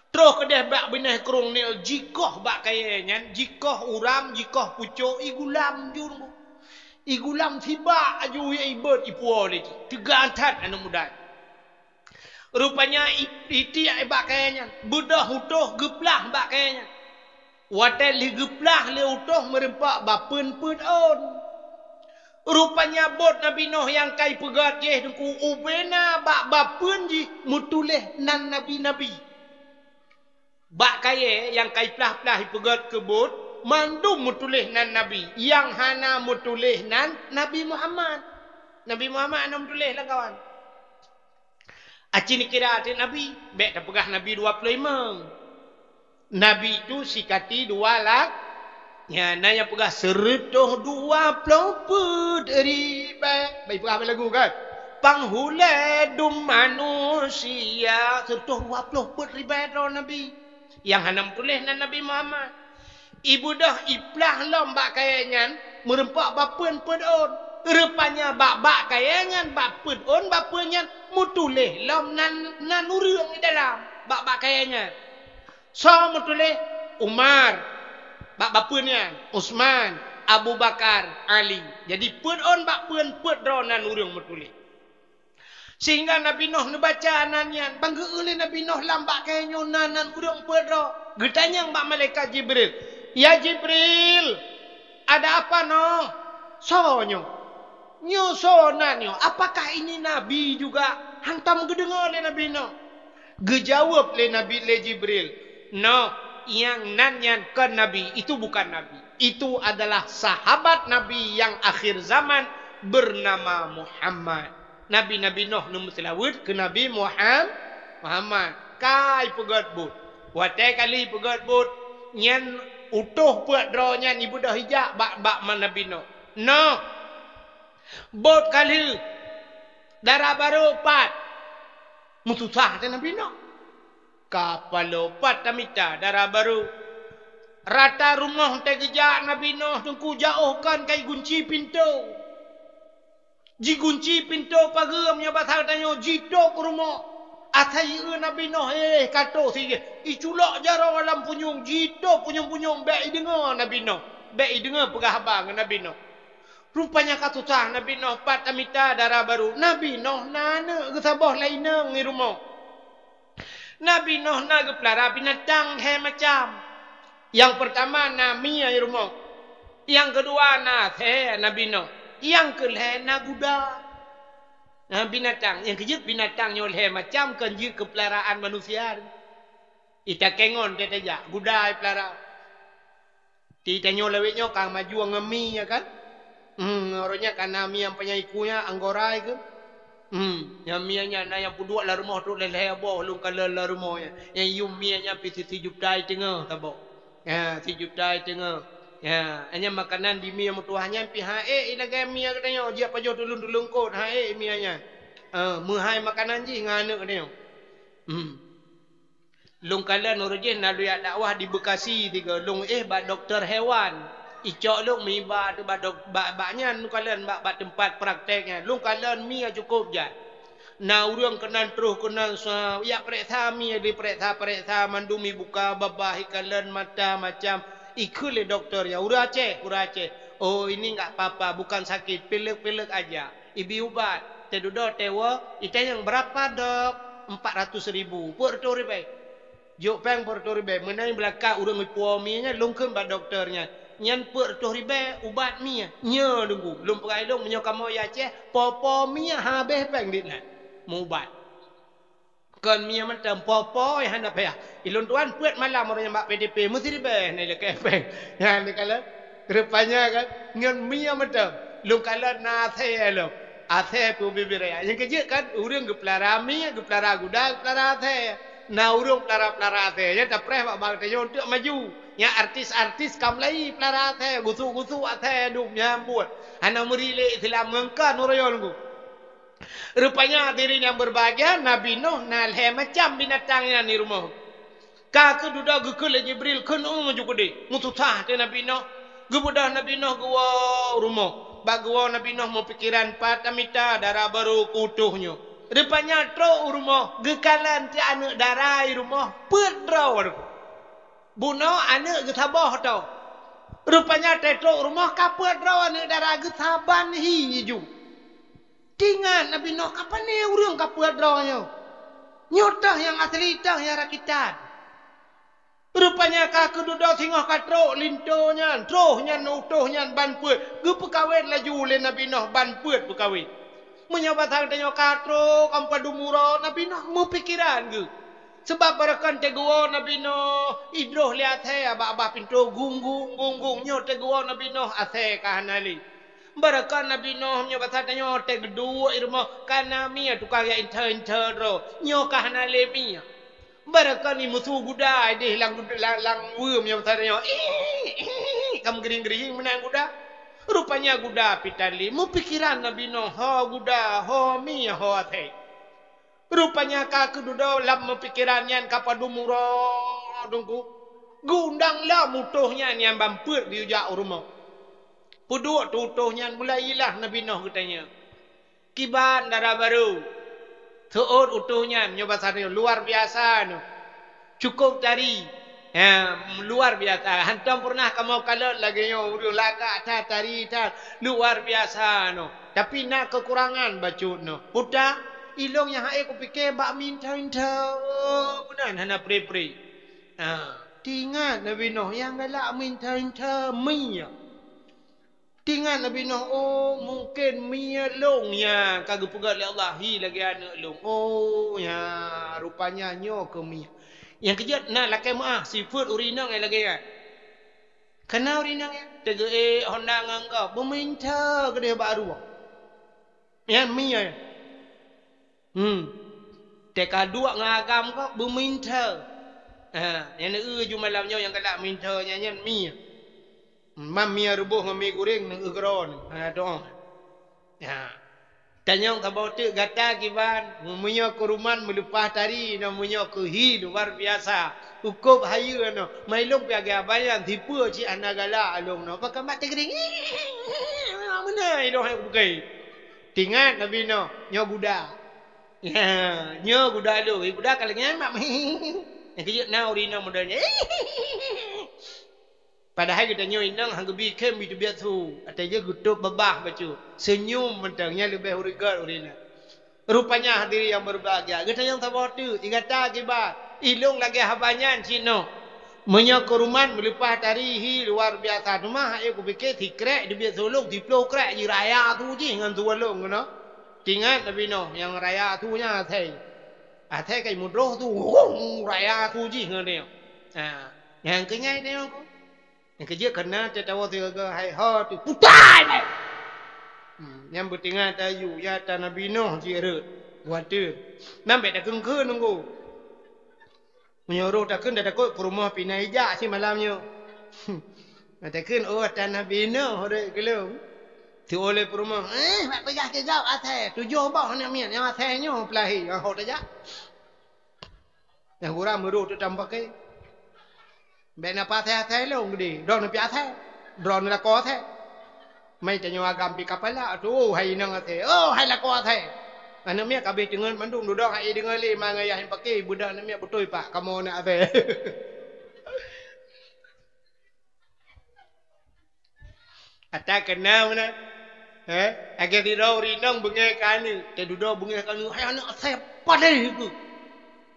Troh keudeh bak binéh krueng nil, jikoh bak kayée nyan, jikoh uram, jikoh pucok, igulam jur. Igulam sibak aju, ibeuet ipuwoe lé jih. Teuga that aneuk muda nyan. Rupanya i-, itiek bak kayée nyan, beudôh utôh geuplah bak kayée nyan. Watée lheueh geuplah lé utôh meureumpok bapeuen peuet ôn. Rupanya bot Nabi Nuh nyang ka ipeugét jih teungku ubena bak bapeuen jih meutuléh nan nabi-nabi. Bak kayée nyang ka iplah-plah ipeugét keu bot, mandum meutuléh nan nabi, nyang hana meutuléh nan Nabi Muhammad. Nabi Muhammad hana meutuléh lam kawan. Aci neukira teuk nabi, bék tapeugah nabi dua ploh limong. Nabi tu sikati dua lak, nyan na nyang peugah seureutôh dua ploh peuet ribée. Bah ipeugah bak lagu kan? Panghulée dum manusia, seureutôh dua ploh peuet ribée droe nabi. Nyang hana meutuléh nan Nabi Muhammad. Ibeudôh iplah lom bak kayée nyan, meureumpok bapeuen peuet ôn. Rupanya bak, bak kayée nyan, bak peuet ôn bapeuen nyan, meutuléh lom nan, nan ureuëng di dalam, bak, bak kayée nyan. Soe meutuléh? Umar, bak bapeuen nyan, Utsman, Abu Bakar, Ali. Jadi peuet ôn bak peuen peuet droe nan ureuëng meutuléh. Sehingga Nabi Nuh neubaca nan nyan, ban geu-eu lé Nabi Nuh lam bak kayée nyoe na nan ureuëng peuet droe. Geutanyong bak malaikat Jibril, "Ya Jibril, ada apa Nuh? Soe nyoe? Nyoe soe nan nyoe? Apakah ini nabi juga?" Hantom geudeungoe lé Nabi Nuh. Geujaweueb lé Nabi, lé Jibril, "Noh, nyang nan nyan kon nabi, itu bukan nabi. Itu adalah sahabat Nabi yang akhir zaman bernama Muhammad." Nabi, Nabi Nuh neumeuseulaweuet keu Nabi Muham-, Muhammad. Ka ipeugét buet. Watée ka lheueh ipeugét buet, nyan utôh peuet droe nyan ibeudôh ijak bak, bak ma-, Nabi Nuh. Noh, bot ka lheueh, dara barô pat. Meususah teuh Nabi Noh. Ka paloe pat tamita dara barô. Rata rumoh teuh geujak Nabi Noh, Teungku, jiôh kon ka jigunci pintoe. Jigunci pintoe pageue, meunyoe basa geutanyoe, jitôp u rumoh. Asai jieu Nabi Noh, eh, ka tôp si jih. Iculok jaroe lam punyueng, jitôp punyueng-punyueng, bèk ideungoe Nabi Noh. Bèk ideungoe peugah haba ngon Nabi Noh. Rupanya ka susah Nabi Noh, pat tamita dara barô. Nabi Noh na aneuk geusaboh lam inong di rumoh. Nabi Noh na geupeulara binatang lhèe macam. Nyang peurtama na mie di rumoh. Nyang keudua na asèe Nabi Noh. Nyang keulhèe na guda. Na binatang, nyang keujeuet binatang nyoe lhèe macam, kon jeuet keu peularaan manusia. Itakèe ngon teuh tajak, guda ipeulara. Di tanyoe lawét nyoe ka maju ngon mie, ya kan? Hmm, uroe nyan ka na mie nyang panyang iku nyan, Anggora keuh. Hmm, nyang mie nyan na nyang peuduek lam rumoh trok lhèe-lhèe boh lôn kalon lam rumoh nyan. Nyang yum mie nyan pih sijuta i teungoh saboh. Ya, sijuta i teungoh. Ya, nyan makanan di mie meutuwah nyan pih han ék ilagèe mie geutanyoe, jiak pajoh tuleueng-tuleueng kot, han ék mie nyan. Eh, meuhai makanan jih ngon aneuk geutanyoe. Hmm. Lôn kalon uroe jih na lôn jak dakwah di Bekasi sigoe, lôn éh bak dokto hewan. Icok lôn meuiba teuh bak dok-, bak, bak nyan lôn kalon bak, bak teumpat praktek nyan. Lôn kalon mie cukôp jai. Na ureueng keunan troh keunan sa-, jak pareksa mie, dipareksa-pareksa mandum ibuka babah, ikalon mata macam. Ikheun lé dokto nyan, "Ureueng Aceh, ureueng Aceh. Oh, ini enggak apa-apa, bukan sakit, pilek-pilek aja." Ibi ubat, teududoe teuwoe, itanyong, "Berapa, Dok?" "Empat ratus ribu." Peuet reutôh ribèe. Jok péng peuet reutôh ribèe. Meunan beulakak ureueng ipuwoe mie nyan, lôn kheun bak dokto nyan, "Nyan peuet reutôh ribèe ubat mie." "Nyo, Teungku, lôn peugah ilôn, meunyoe kamoe i Aceh, po-po mie habéh péng dit nyan meuubat." Kon mie mantong, po-po nyang hana payah. Ilôn tuan peuet malam uroe nyan bak P D P, meusiribèe na ilakèe péng. Nyan dikalon. Rupanya kan, ngon mie mantong. Lôn kalon na asèe lom. Asèe pih ubé-ubé raya. Nyang keujeuet kan, ureueng geupeulara mie, geupeulara guda, geupeulara asèe. Na ureueng peulara-peulara asèe. Nyan tapreh bak bank tanyoe untuk maju. Nyan artis-artis ka mulai peulara asèe, gusuk-gusuk asèe dum nyan buet. Hana meuri lé Islam ngon kan uroe nyoe Teungku. Rupanya hadirin yang berbahagia, Nabi Nuh na lhèe macam binatang nyan di rumoh. Ka keuh dudoe geukheun lé Jibril, "Kheun u ju keudéh." Meususah teuh Nabi Nuh. Geubeudôh Nabi Nuh geuwoe u rumoh. Bak geuwoe Nabi Nuh meupikiran, "Pat tamita dara barô keu utôh nyoe." Rupanya trok u rumoh, geukalon teuh aneuk dara di rumoh, peuet droe. Bunoe aneuk geusaboh tôh. Rupanya trok u rumoh ka peuet droe aneuk dara geusaban hi ju. Teuingat Nabi Nuh, "Ka pané ureueng ka peuet droe nyoe? Nyoe teuh nyang asli, teuh nyang rakitan." Rupanya ka keududoe singoh ka trok linto nyan, troh nyan utôh nyan ban peuet, geupeukawen laju lé Nabi Nuh ban peuet peukawen. Meunyoe basa geutanyoe ka trok, ampadum uroe, Nabi Nuh meupikiran geuh. Sabab baroekon teugeuwoe Nabi Nuh, idroh lé asèe bak babah pintoe, gung-gung, gung-gung, nyoe teugeuwoe Nabi Nuh asèe ka hana lé. Baroekon Nabi Nuh meunyoe basa tanyoe teuh geuduek i rumoh, ka na mie tukang jak inthô-inthô droe, nyoe ka hana lé mie. Baroekon i musu guda idéh lam, lam, lam weue meunyoe basa tanyoe, "Ih, ih, ih," ka meugeuring-geuring meunan guda. Rupanya guda pih tan lé. Meupikiran Nabi Nuh, ho guda, ho mie, ho asèe. Rupanya ka keududoe lam meupikiran nyan ka padum uroe Teungku. Geuundang lom utôh nyan nyang ban peuet geuyue jak u rumoh. Peuduek teuh utôh nyan, mulai ilah Nabi Nuh geutanyong, "Kiban dara barô?" Seuôt utôh nyan, nyoe basa nyoe, "Luar biasa nyoe. Cukôp tari." Ha, luar biasa. Hantom peureunah kamoe kalon lagèe nyoe, ureueng lagak that, tari that. Luar biasa noh. Tapi na keukurangan bacut noh. Peue ta? Ilôn nyang han ék kupike bak meuinta-inta. Meunan hana pre-pre. Ha, teuingat Nabi Nuh nyang galak meuinta-inta mie. Teuingat Nabi Nuh, "Oh, mungken mie lôn nyang ka geupeugöt lé Allah hi lagèe aneuk lôn. Oh, nya, rupanya nyoe keuh mie." Nyang keujeuet na lakèe meu'ah, sifeuet ureueng inong nyang lagèe nyan. Kana ureueng inong nyan teugeuék honda ngon gob, beumeuinta keudéh bak rueng. Nyan mie nyan. Hmm. Teuka duek ngon agam gob, beumeuinta. Ha, nyan eu ju malam nyoe nyang galak meuinta nyan, nyan mie. Mam mie reuboh ngon mie goreng neu-eu keudroe neu. Ha, doa. Ya. Tanyong saboh teuk gata kiban, meunyoe keu ruman meuleupah tari, nyoe meunyoe keu hi luar biasa. Ukôb hayeue nyoe, mai lôn pih agak banyan, sipeue cit hana galak lôn nyoe. Pakon mat teugiring. Meunan ilôn hai bukai. Tingat Nabi Nuh, nyoe guda. Ya, nyoe guda lôn. Eh, guda ka lagèe nyan mak. Nyang keujeuet na ureueng inong model nyan. Padahai geutanyoe inong han geubi khém, bi teubiet su. Até jih geutôb babah bacut. Seunyum mantong, nyan leubeh ureueng gèt ureueng inong. Rupanya hadirin yang berbahagia, geutanyoe saboh teuk, i gata kiban. Ilôn lagèe haba nyan cit nyoe. Meunyoe keu ruman meuleupah tari hi luar biasa, teuma hai kupike sikrek teubiet su lôn, siplôh krek jih raya su jih ngon su lôn keunoe. Tingat Nabi Nuh nyang raya su nyan asèe. Asèe kai mudroh su, raya su jih ngon dia. Ha, nyang keunyan dia. Nyang keujeuet keunan tatawa sigoe hai ho tu putai. Hmm, nyang beutingat tayu ya ta Nabi Nuh jih rhot. Watèe. Nyan bèk takheun-kheun nunggu. Meunyoe roh takheun dah takot peurumoh pih na ijak simalam nyoe. Takheun, oh, ata Nabi Nuh rhot geulom. Teuoleh peurumoh, eh, bak peugah keu gob asèe, tujoh boh aneuk miet nyang asèe nyoe peulahé, nyang ho tajak. Nyang gura meurôh teuk tam paké. Bèk na pasai asèe lôn geude, droeneuh pih asèe. Droeneuh lakoe asèe. Mai tanyoe agam pih kapala, tu hai inong asèe. Oh, hai lakoe asèe. Aneuk miet ka abéh teungeut mandum, dudoe hai deungoe lé ma ngon yah nyang paké, beudak aneuk miet beutôi pak kamoe aneuk asèe. Ata keunong meunan. He? Lagèe sidroe ureueng inong beungèh keu aneuk, teududoe beungèh keu aneuk, hai aneuk asèe padé keuh.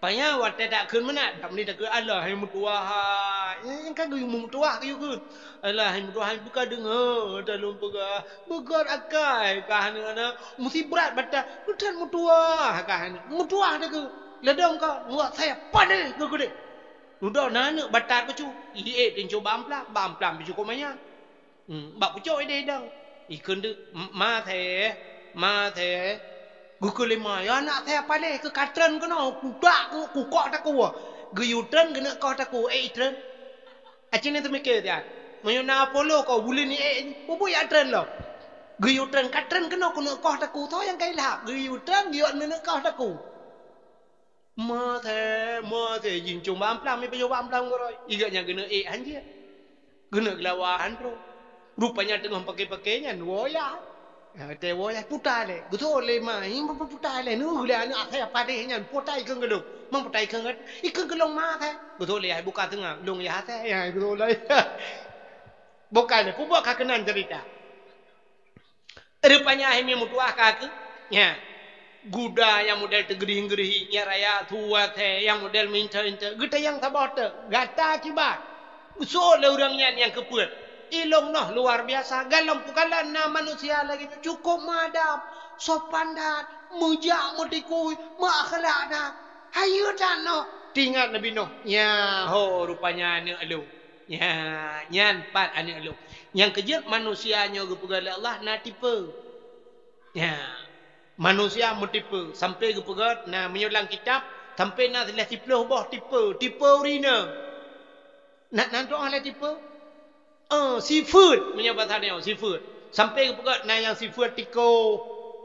Panya watèe takheun meunan, dak meunan takheun, alah hai meutuwah hai. Nyang ka geuyue meutuwah geuyue kheun. Alah hai meutuwah hai, beuka deungö ata lôn peugah. Beugöt akai kah aneuk-aneuk, meusibrat bata, keu that meutuwah kah aneuk. Meutuwah takheun. Ladôm ka, ngon asèe padé keuh geude. Dudoe na aneuk batat bacut, i ék teuncok bak amplam, bak amplam teucok keu manyang. Hmm, bak pucok ideh idang. Ikheun deuk, "Ma asèe, ma asèe." Geukheun lé ma, "Ya aneuk asèe paleh keu ka treun keunoe, kudak keu kukok takue." Geuyue treun keuneuk koh takue, ék itreun. Aci nyan teumiké siat. Meunyoe na Apollo ko buleuen ék, peue buet jak treun lom. Geuyue treun ka treun keunoe keuneuk koh takue, soe nyang ka ilham. Geuyue treun geuyue keuneuk koh takue. Ma asèe, ma asèe, jincong bak amplam, ipajoh bak amplam keudroe. Igat nyan keuneuk ék han jeuet. Keuneuk geulawa han troh. Rupanya teungoh paké-paké nyan woe yah. Watèe woe yah puta lé. Geutôh lé ma, "Nyoe puta lé, nyoe lé aneuk asèe padé nyan, puta ikheun keu lôn." "Man puta ikheun keu, ikheun keu lôn ma asèe." Geutôh lé yah buka teungoh, "Lôn yah asèe." Ya, geutôh lé. Buka lé, peue buet ka keunan cerita. Rupanya hai mie meutuwah ka keuh. Nya. Guda nyang model teugeurih-geurih, nyang raya tuwah thèe, nyang model meuinta-inta. Geutanyong saboh teuk, gata kiban. Soe lé ureueng nyan nyang keupeuet? Ilôn noh luar biasa. Galom peukalon na manusia lagèe nyoe cukôp meuadab, sopan that, meujak meutikui, meuakhlak that. Hayeue that noh. Teuingat Nabi Nuh. Nya ho rupanya aneuk lôn. Nya, nyan pat aneuk lôn. Nyang keujeuet manusia nyoe geupeugah lé Allah na tipe. Nya, manusia meutipe. Sampai geupeugah na meunyoe lam kitab, sampai na lhèe siploh boh tipe. Tipe ureueng inong. Na, na dua lhèe tipe? Oh, sifeuet. Meunyoe basa nyoe, sifeuet. Sampai geupeugah na nyang sifeuet tiko.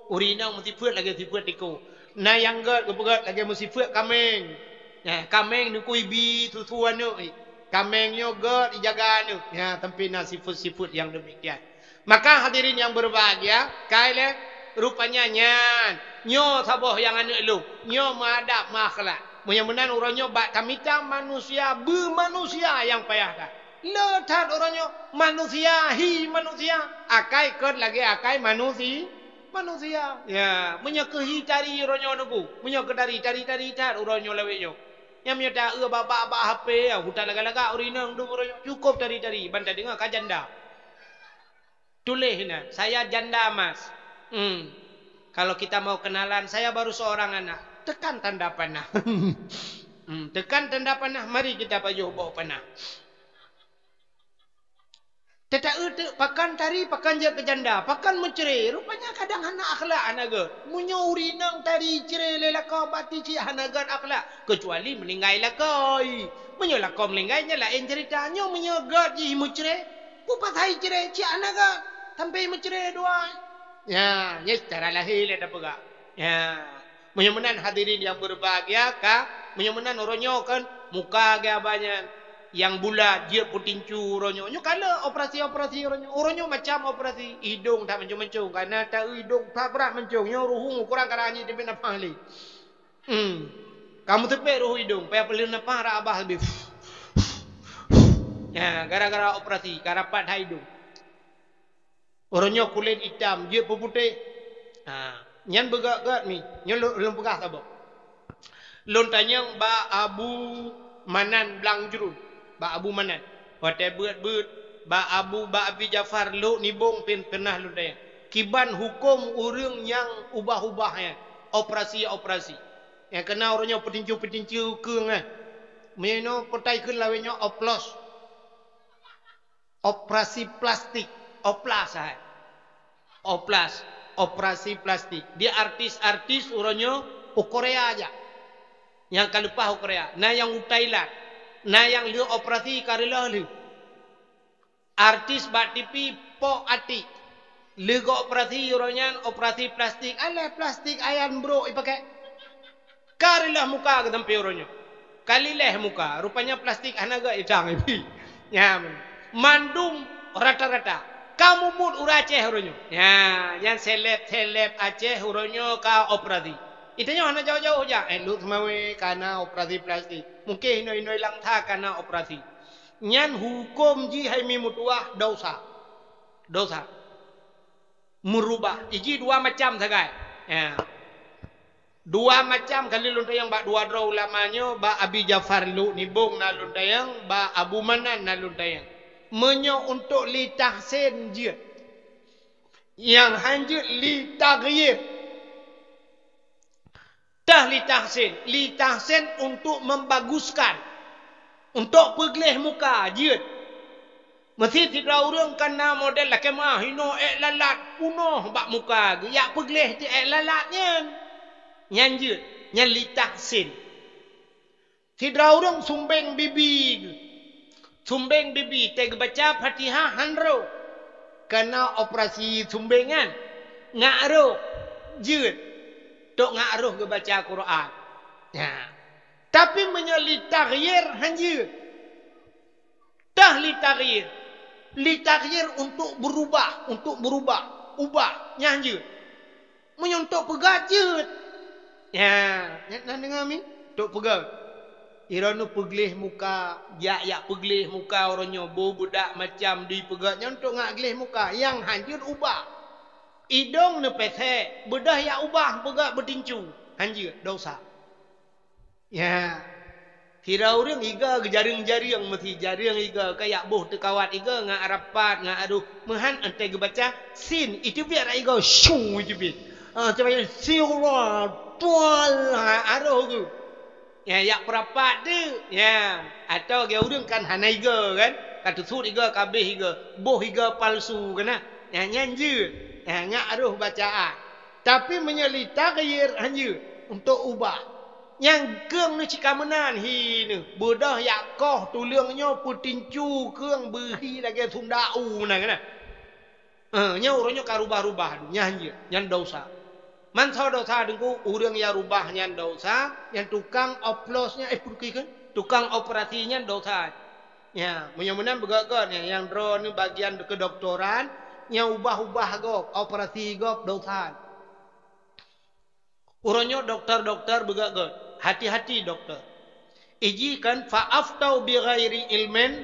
Ureueng inong meusifeuet lagèe sifeuet tiko. Na nyang gèt geupeugah lagèe meusifeuet kaméng. Nya, kaméng neukui bi susu aneuk. Kaméng nyoe gèt ijaga aneuk. Nya, tapi na sifeuet-sifeuet nyang demikian. Maka hadirin yang berbahagia, kai lé rupanya nyan. Nyoe saboh nyang aneuk lôn. Nyoe meuadab, meuakhlak. Meunyoe meunan uroe nyoe bak tamita manusia beumanusia nyang payah that. Le that uroe nyoe manusia hi manusia. Akai kèt lagèe akai manusi-, manusia. Ya, meunyoe keu hi tari uroe nyoe neubu. Meunyoe keu tari, tari-tari that uroe nyoe lawét nyoe. Nyang meunyoe ta-eu bak-bak, bak H P, ya, hutan lagak-lagak ureueng inong dum uroe nyoe. Cukôp tari-tari, ban tadeungoe ka janda. Tuléh inan, "Saya janda, Mas." Hmm. Kalau kita mau kenalan, "Saya baru seorang anak." Tekan tanda panah. Hmm, tekan tanda panah, mari kita pajoh boh panah. Teuta-eu teuk pakon tari, pakon jeuet keu janda, pakon meucre, rupanya kadang hana akhlak, hana gèt. Meunyoe ureueng inong tari cre lé lakoe, berarti cit hana gèt akhlak, kecuali meuninggai lakoe. Meunyoe lakoe meuninggai, nyan laén cerita. Nyoe meunyoe gèt jih meucre, Peue pasai cre, cit hana gét, sampai meucre dua. Ya, nyan secara lahé lé tapeugah. Ya. Meunyoe meunan hadirin yang berbahagia, ka, meunyoe meunan uroe nyoe kan, muka geuh abah nyan nyang bulat, jeuet peutincu uroe nyoe. Nyoe ka lheueh operasi-operasi uroe nyoe. Uroe nyoe macam operasi, idong that mancong-mancong, kana ta idong that brat mancong. Nyoe ruhueng ukoran ka ranyi teubiet nafah lé. Hmm. Ka meuteupék ruhueng idong, payah peuleueh nafah rab abah leubeh. Ya, gara-gara operasi, ka rapat that idong. Uroe nyoe kulét itam, jeuet peuputéh. Ha, nyan beugét-gét mi, nyoe lôn, lôn peugah saboh. Lôn tanyong bak Abu Manan Blang Jruen, bak Abu Manan. Watée beuet-beuet, bak Abu, bak Abi Jafar Lhok Nibong pih peunah lôn tanyong. Kiban huköm ureuëng nyang ubah-ubah nyan, operasi-operasi. Nyang keuna uroe nyoe peutincu-peutincu keueng nyan. Meunyoe inoe peutai kheun lawét nyoe oplos. Operasi plastik, oplas hai. Oplas, operasi plastik. Di artis-artis uroe nyoe u Korea jak. Nyang ka leupah u Korea, na nyang u Thailand, na nyang lheueh operasi ka reuloh lheueh. Artis bak T V pok atik. Lheueh geuoperasi uroe nyan, operasi plastik, alah plastik ayan brok ipakai. Ka reuloh muka geutampe uroe nyoe. Ka lileh muka, rupanya plastik hana gét itang ibi. Nyan. Mandum rata-rata. Ka mubuet ureuëng Aceh uroe nyoe. Nya, nyan seleb-seleb Aceh uroe nyoe ka operasi. Itanyoe hana jauh-jauh jak. Eh, Lhok Seumawé kana operasi plastik. Mungken inoi-inoi Langsa kana operasi. Nyan huköm jih hai mi meutuwah dosa. Dosa. Meurubah. Iji dua macam sagai. Ya. Dua macam kali lôn tanyong bak dua droe ulama nyoe, bak Abi Jafar Lhok Nibong na lôn tanyong, bak Abu Manan na lôn tanyong. Meunyoe untuk li tahsin jeuet. Nyang han jeuet li taghyir. Tah li tahsin. Li tahsin untuk membaguskan. Untuk peugleh muka jeuet. Meusi sidroe ureuëng kana model lakée meuah hinoe ék lalat punoh bak muka geuh, yak peugleh teuh ék lalat nyan. Nyan jeuet, nyan li tahsin. Sidroe ureuëng sumbeng bibi geuh. Sumbeng bibi, teuh geubaca Fatihah han rhoh. Kana operasi sumbeng nyan, ngak rhoh, jeuet. Tok ngak rhoh geubaca Quran. Nya. Tapi meunyoe li taghyir han jeuet. Tah li taghyir. Li taghyir untuk berubah, untuk berubah. Ubah, nyan jeuet. Meunyoe untuk peugét jeuet. Ya, nyan na deungoe mi? Untuk peugét. Droeneuh peugleh muka, jak-jak peugleh muka uroe nyoe, boh beudak macam di peugét nyan untuk ngak gleh muka. Nyang han jeuet ubah. Idong neupesek, beudôh yak ubah peugét beutincu. Han jeuet, dosa. Ya. Sidroe ureuëng iga geujareueng-jareueng meusi jareueng iga, kayak boh teukawat iga ngak rapat, ngak adoh. Meuhan entée geubaca sin, iteubiet rak iga, syung iteubiet. Ah, coba ya, siwa, tual, ha, adoh geuh. Ya, yak peurapat tu. Ya, atau geu ureuëng kan hana iga kan? Ka teusut iga, ka abéh iga, boh iga palsu kan? Ya, nyan jeuet. Ya, ngak adoh bacaan. Tapi meunyoe li taghyir han jeuet untuk ubah. Nyang keueng neuh cit ka meunan hi neuh. Beudôh yak koh tuleueng nyoe peutincu keueng beuhi lagée sunda u meunan keunan. Eh, nyoe uroe nyoe ka rubah-rubah, nyan jeuet, nyan dosa. Mansoe dosa deungku, ureuëng nyang rubah nyan dosa, nyang tukang oplos nyan, eh, peuruki kan? Tukang operasi nyan dosa. Ya, meunyoe meunan beugét-gét nyan, nyang droeneuh bagian kedokteran, nyang ubah-ubah gob, operasi gob dosa. Uroe nyoe dokto-dokto beugét-gét. Hati-hati dokto. Iji kan fa aftau bi ghairi ilmin,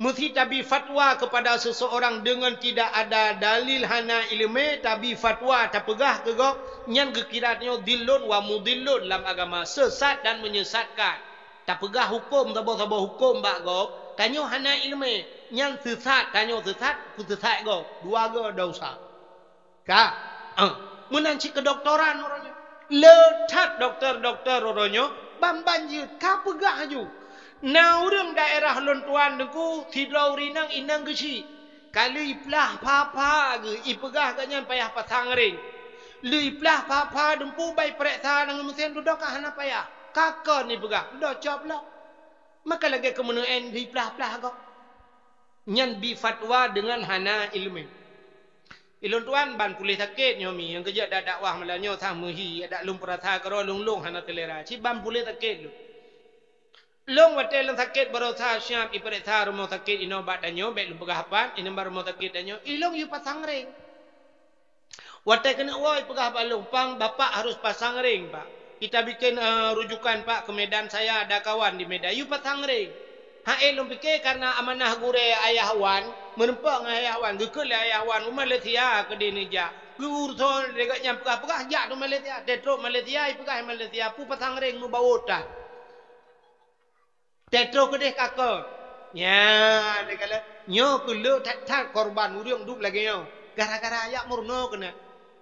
meusi tabi fatwa kepada seseorang dengan tidak ada dalil, hana ileumé, tabi fatwa, tapeugah keu gob, nyan geukira nyoe dhillun wa mudhillun lam agama, sesat dan menyesatkan. Tapeugah huköm saboh-saboh huköm bak gob, tanyoe hana ileumé, nyan sesat, tanyoe sesat, peusesat gob. Dua goe dosa. Ka? Ah, meunan cit kedokteran uroe nyoe. Le that dokto-dokto uroe nyoe, ban-ban jeuet ka peugah aju. Na ureuëng daerah lôn tuan deungku, sidroe ureuëng inong, inong geuchik. Ka lheueh iplah pha-pha geuh, ipeugah geuh nyan payah pasang ring. Lheueh iplah pha-pha deumpu bai pereksa ngon meusén dudoe ka hana payah. Ka kon ipeugah, dudoe cop lom. Maka lagée keumeuneueng lheueh iplah-plah gob. Nyan bi fatwa deungon hana iéleumé. Ilôn tuan ban puléh sakét nyoe mi, nyang keujeuet dak dakwah malam nyoe sang meuhi, dak lôn peurasa keudroe lôn-lôn hana seulera. Cit ban puléh sakét lôn. Lôn watée lôn sakét baroesa siab ipeuriksa rumoh sakét inoe bak tanyoe, bék lôn peugah pat, inoe bak rumoh sakét tanyoe, ilôn yue pasang ring. Watée keuneuk woe ipeugah bak lôn, "Pang, bapak harus pasang ring, Pak. Kita bikin, eh, rujukan, Pak, ke Medan, saya ada kawan di Medan." Yue pasang ring. Hai lôn pike karena amanah gurée Ayah Wan, meureumpok ngon Ayah Wan, geukheun lé Ayah Wan u Malaysia keudeh neujak. Geuuruson lé gobnyan peugah-peugah jak u Malaysia. Teutrok Malaysia, ipeugah Malaysia, peue pasang ring meubawoe tan. Teutrok keudeh kakon. Nyan, nyoe keuh le that-that korban ureuëng duek lagée nyoe. Gara-gara jak meurunoe keunan.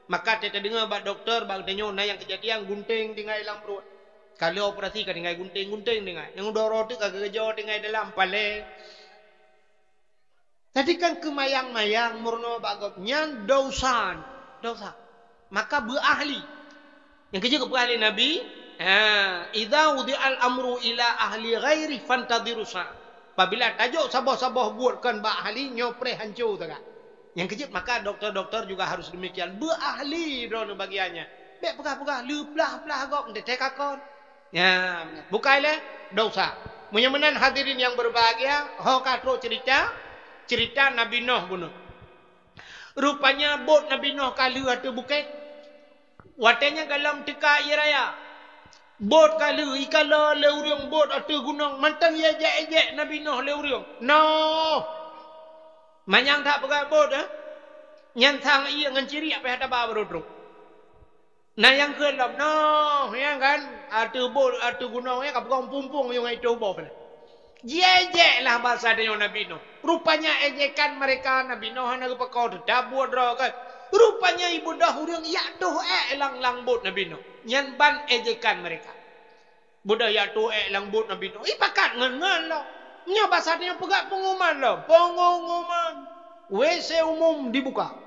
Maka teudeungoe bak dokto, bak tanyoe na nyang keujadian gunténg tinggai lam pruet. Ka lheueh operasi ka tinggai gunténg-gunténg tinggai. Nyang droe-droe teuk ka geujoe tinggai dalam paleng. Jadi kan keumayang-mayang meurunoe bak gobnyan dosa, dosa. Maka beuahli. Nyang keujeuet geupeugah lé Nabi, ha, "Idza wudi'al amru ila ahli ghairi fantadhiru sa'ah." Apabila tajok saboh-saboh buet kon bak ahli, nyoe preh hanco sagai. Nyang keujeuet maka dokto-dokto juga harus demikian. Beuahli droeneuh bagian nyan. Bék peugah-peugah, le plah-plah gob, teuntée kakon. Ya, bukai lé dosa. Meunyoe meunan hadirin yang berbahagia, ho ka trok cerita, cerita Nabi Nuh bunoe. Rupanya bot Nabi Nuh ka lheueh ateueh bukét. Watée nyan gohlom teuka ié raya. Bot ka lheueh, ikalon lé ureuëng bot ateueh gunong, mantong ié ejek-ejek Nabi Nuh lé ureuëng. Noh! Manyang that peugah bot, eh? Nyan sang ié ngon ciriek payah taba baru trok. Na nyang kheun lom, noh, nyan kan, ateueh bot, ateueh gunong nyan ka peugong pumpung nyang itoh boh na. Jiejek lah basa tanyoe Nabi Nuh. Rupanya ejekan mereka Nabi Nuh hana geupakoe teutab buet droe kan. Rupanya ibeudôh ureuëng jak toh ék lam, lam bot Nabi Nuh. Nyan ban ejekan mereka. Beudôh jak toh ék lam bot Nabi Nuh. Ipakat ngon-ngon lom. Nyoe basa tanyoe peugah pengumuman lom. Pengumuman. W C umum dibuka.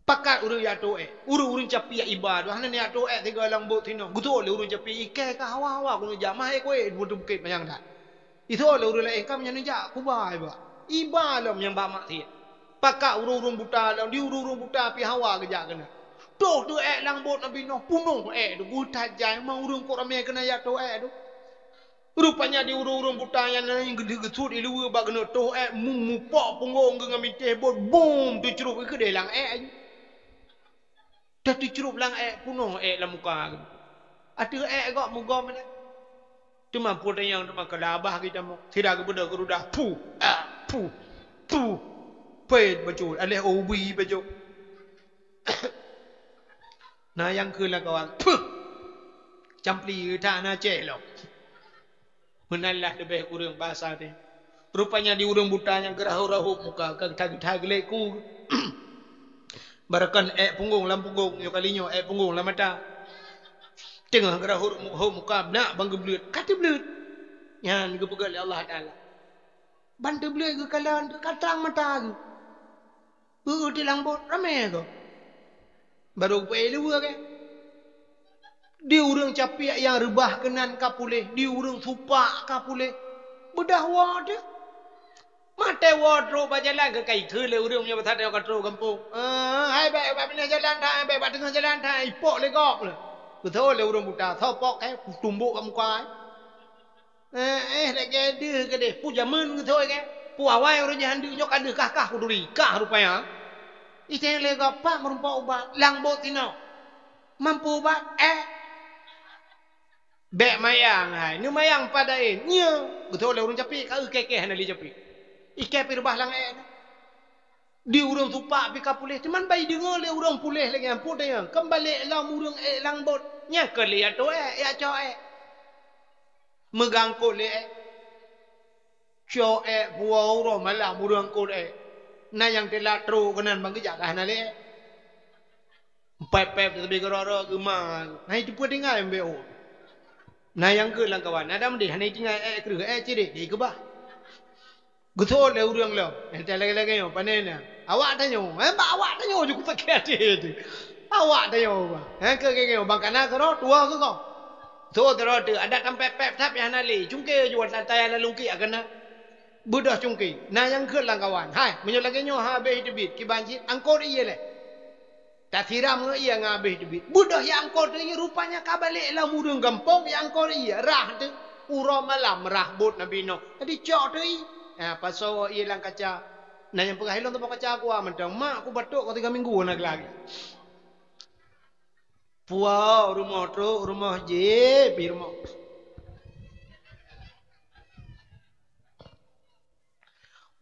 Pakat ureuëng jak toh ék. Ureuëng-ureuëng capiak iba tu hana jak toh ék sigoe lam bot sinoe. Geutôk lé ureuëng capiak ié ka hawa-hawa keuneuk jak, mahe kueh di bukét manyang that. Itôk lé ureuëng laén ka meunyan jak kuba iba. Iba lom nyang bak maksiat. Pakat ureuëng-ureuëng buta lom, di ureuëng-ureuëng buta pih hawa geujak keunan. Toh teuh ék lam bot Nabi Nuh, punoh ék tu, geutajai ma ureuëng kok ramé keunan jak toh ék tu. Rupanya di ureuëng-ureuëng buta nyan na nyang geudeuh geusut iluweue bak keuneuk toh ék, mu-, mupok punggong geuh ngon minteh bot, bum, teucrup geuh keudeh lam ék. Teucrup lam ék, punoh ék lam muka geuh. Ateueh ék gob mugom nyan. Teuma peue tanyong teuma keu labah geuh tamong. Sira geubeudôh geurudah, puh, ah, puh, puh. Pet bacut, aléh ubi bacut. Na nyang kheun lam kawan, "Puh! Campli that na céh lom." Meunan lah leubeh ureuëng basa teh. Rupanya di ureuëng buta nyang geurahot-rahot muka, ka geuta-geuta geuléku. Baroekon ék punggong lam punggong, nyoe kali nyoe ék punggong lam mata. Teungoh geurahot mu-, hot muka, beunak ban geubleuet, ka teubleuet. Nyan geupeugah lé Allah Taala. Ban teubleuet geukalon, ka trang mata geuh. Eu-eu tilang bot ramé gob. Barô geupeuék luweue gét. Di ureuëng capiak nyang reubah keunan ka puléh, di ureuëng supak ka puléh. Beudôh woe teuh. Maté woe trok bak jalan keu kai keu lé ureuëng meunyoe basa tanyoe ka trok gampông. Eh, hai bék bak binéh jalan that, hai bék bak teungoh jalan that, ipok lé gob lé. Geutho lé ureuëng buta, tho pok kée, tumbok bak muka. Eh, eh, lagée deuh keudeh, peue jameun geutho kée? Peue awai ureuëng nyan deuk nyoe ka deuh kah-kah kuduri, kah rupanya. Iteng lé gapa meurumpok ubat, lam bot tinoe. Mampu ubat, eh. Bék mayang hai, neumayang padaen. Nyo, geutho lé ureuëng capiak, ka eu kée-kée hana lé capiak. Ikée pih reubah lam ék. Di ureuëng supak pih ka puléh, teuma bai deungoe lé ureuëng puléh lagée nyan, peue teuh nyan, keumbali lom ureuëng ék lam bot. Nyan keuh lé jak toh ék, jak cok ék. Meugangkot lé ék. Cok ék puwoe uroe malam ureuëng kot ék. Na nyang teulat trok keunan ban geujak ka hana lé ék. Pép-pép teubiet keudroe-droe geuma. Hai teupeu tinggai mbéh ôt. Na nyang kheun lam kawan, na dam deh hana tinggai ék kreueh, ék cirek dikeubah. Geusot lé ureuëng lom, nyang lagée-lagée nyoe, pane na. Awak tanyoe, eh, bak awak tanyoe ju kusakét até teuh. Awak tanyoe, bah. Eh, keu geuh nyoe, bang kana keudroe, tuwoe keu gob. Sot keudroe teuh, adat tampék-pék that nyang hana lé, cungké ju wan tantaya lam lungkiek keunan. Beudôh cungké, na nyang kheun lam kawan. Hai, meunyoe lagèe nyoe han habéh teubiet, kiban cit angkot ié lé. Tasiram ngon ié ngon habéh teubiet. Beudôh nyang angkot ié, rupanya ka balek lam ureueng gampông nyang angkot ié. Rhah teuh, uroe malam rhah bot Nabi Nuh. Jadi cok teuh ié. Ha, pasoe ié lam kaca. Na nyang peugah, "Ilôn teuboh kaca aku mantong. Mak, aku batuk ka tiga minggu hana geulak." Puwoe rumoh trok, rumoh jép, rumoh.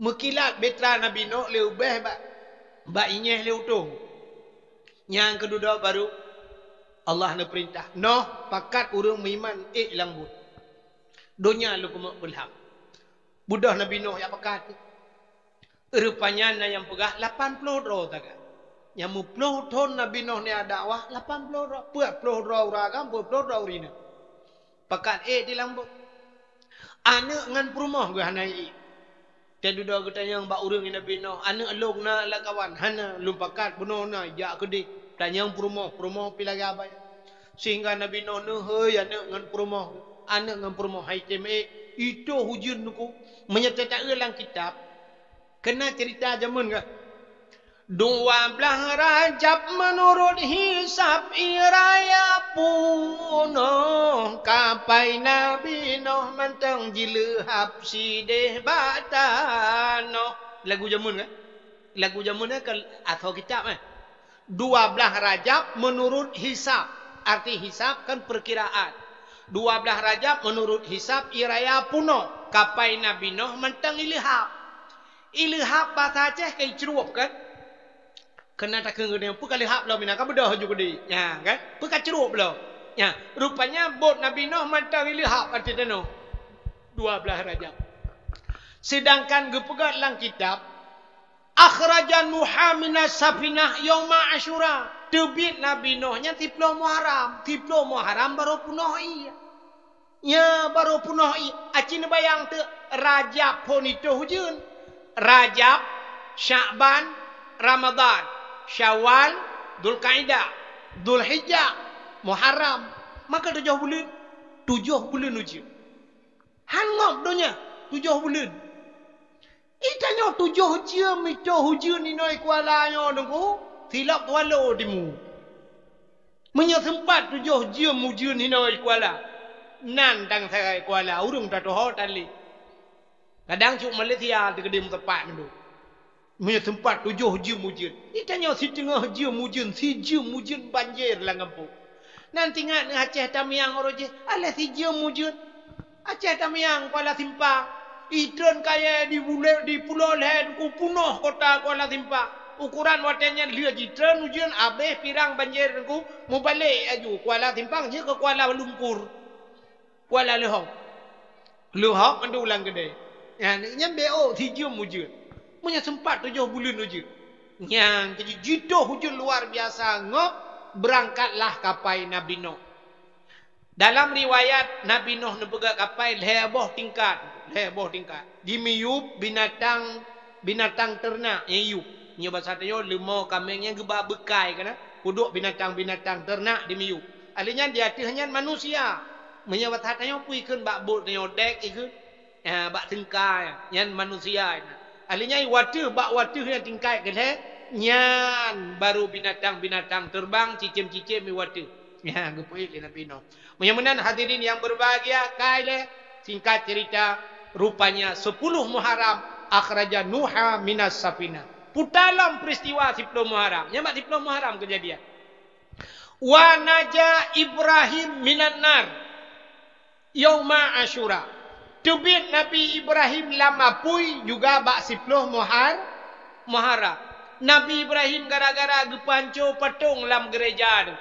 Meukilat bahtera Nabi Nuh lé ubeh bak, bak inyéh lé utông. Nyang keududoe baru Allah neupeurintah, "Noh, pakat ureueng meuiman ék lam bot. Donya lôn keumeung peulham." Beudôh Nabi Nuh jak pakat. Rupanya na nyang peugah lapan ploh droe taga. Nyang meuploh thon Nabi Nuh nyan dakwah, lapan ploh droe, peuet ploh droe ureueng agam, peuet ploh droe ureueng inong. Pakat ék di lam bot. Aneuk ngon peurumoh geuh hana ék. Teududoe geutanyong bak ureueng Nabi Nuh, "Aneuk lôn na lam kawan?" "Hana, lôn pakat bunoe na jak keudeh." Tanyong peurumoh, peurumoh pi lagèe abah. Sehingga Nabi Nuh neuhôi aneuk ngon peurumoh. Aneuk ngon peurumoh han item ék. Itôh ujeuen Teungku. Meunyoe taeu lam kitab, keunan ceurita jameun geuh. Dua blaih Rajab meunurot hisab ie raya punoh, kapai Nabi Nuh mantong jileuhab sidéh bak tanoh. Lagu jameun kan? Lagu jameun kan asoe kitab kan? Dua blaih Rajab meunurot hisab. Arti hisab kan peurkiraan. Dua blaih Rajab meunurot hisab ie raya punoh, kapai Nabi Nuh mantong ileuhab. Ileuhab basa Aceh ka icrueb kan? Keunan takheun geutanyoe, "Peu ka leuhab lom inan, ka beudôh ju keudeh." Nyan kan? "Peu ka crueb lom." Nyan, rupanya bot Nabi Nuh mantong ileuhab ateueh tanoh. Dua blaih Rajab. Sedangkan geupeugah lam kitab, "Akhraja Nuha minas safinah yauma Asyura." Teubiet Nabi Nuh nyan siploh Muharram. Siploh Muharram barô punoh ie. Nyan barô punoh ie. Aci neubayang teuk, Rajab phon itôh ujeuen. Rajab, Syakban, Ramadhan, Syawal, Dzulkaidah, Dzulhijjah, Muharram. Maka tujoh buleuen. Tujoh buleuen ujeuen. Han ngop donya, tujoh buleuen. Itanyoe tujoh jeuem itôh ujeuen inoe Kuala nyoe Teungku, silop tuwalo timu. Meunyoe seumpat tujoh jeuem ujeuen inoe Kuala, nan dang sagai Kuala, ureueng tatuho tan lé. Kadang cok Malaysia teukeudeh meuteumpat nyoe. Meunyoe seumpat tujoh jeuem ujeuen, itanyoe siteungoh jeuem ujeuen, sijeuem ujeuen banjir lam gampông. Nan tingat neuh Aceh Tamiang uroe jih, alah sijeuem ujeuen. Aceh Tamiang, Kuala Simpang, itreun kayèe di bulèe, di pulo lhèe Teungku, punoh kota Kuala Simpang. Ukoran watèe nyan lheueh jitreun ujeuen, abéh pirang banjir Teungku, mubalek aju Kuala Simpang jeuet keu Kuala Lumpur. Kuala Leuhong. Leuhong mandum lam keudè. Nyan, nyan bèk ôk sijeuem ujeuen. Meunyoe seumpat tujoh buleuen ujeuen. Nyan, jadi jitôh ujeuen luar biasa ngop, beurangkatlah kapai Nabi Nuh. Dalam riwayat, Nabi Nuh neupeugöt kapai lhèe boh tingkat, lhèe boh tingkat. Jimiyueb binatang, binatang teurenak nyang yub. Nyoe basa tanyoe leumo kaméng nyang geuba beukai kana, peuduek binatang-binatang teurenak dimiyueb. Alheuh nyan di ateueh nyan manusia. Meunyoe basa tanyoe peue ikheun bak bot tanyoe dek ikheun. Ha, bak teungka nyan manusia nyan. Alheuh nyan wateuh bak wateuh nyang tingkat keulhèe nyan baru binatang-binatang teubang cicém-cicém di wateuh. Nyan geupeuék lé Nabi Nuh. Meunyoe meunan hadirin yang berbahagia, kai lé singkat cerita, rupanya sepuluh Muharram akhraja Nuha minas safinah. Puta lom peristiwa siploh Muharram. Nyan bak siploh Muharram keujadian. Wa naja Ibrahim minan nar. Yauma Asyura. Teubiet Nabi Ibrahim lam apui juga bak siploh Muhar-, Muharram. Nabi Ibrahim gara-gara geupeuhanco patong lam geureja tu.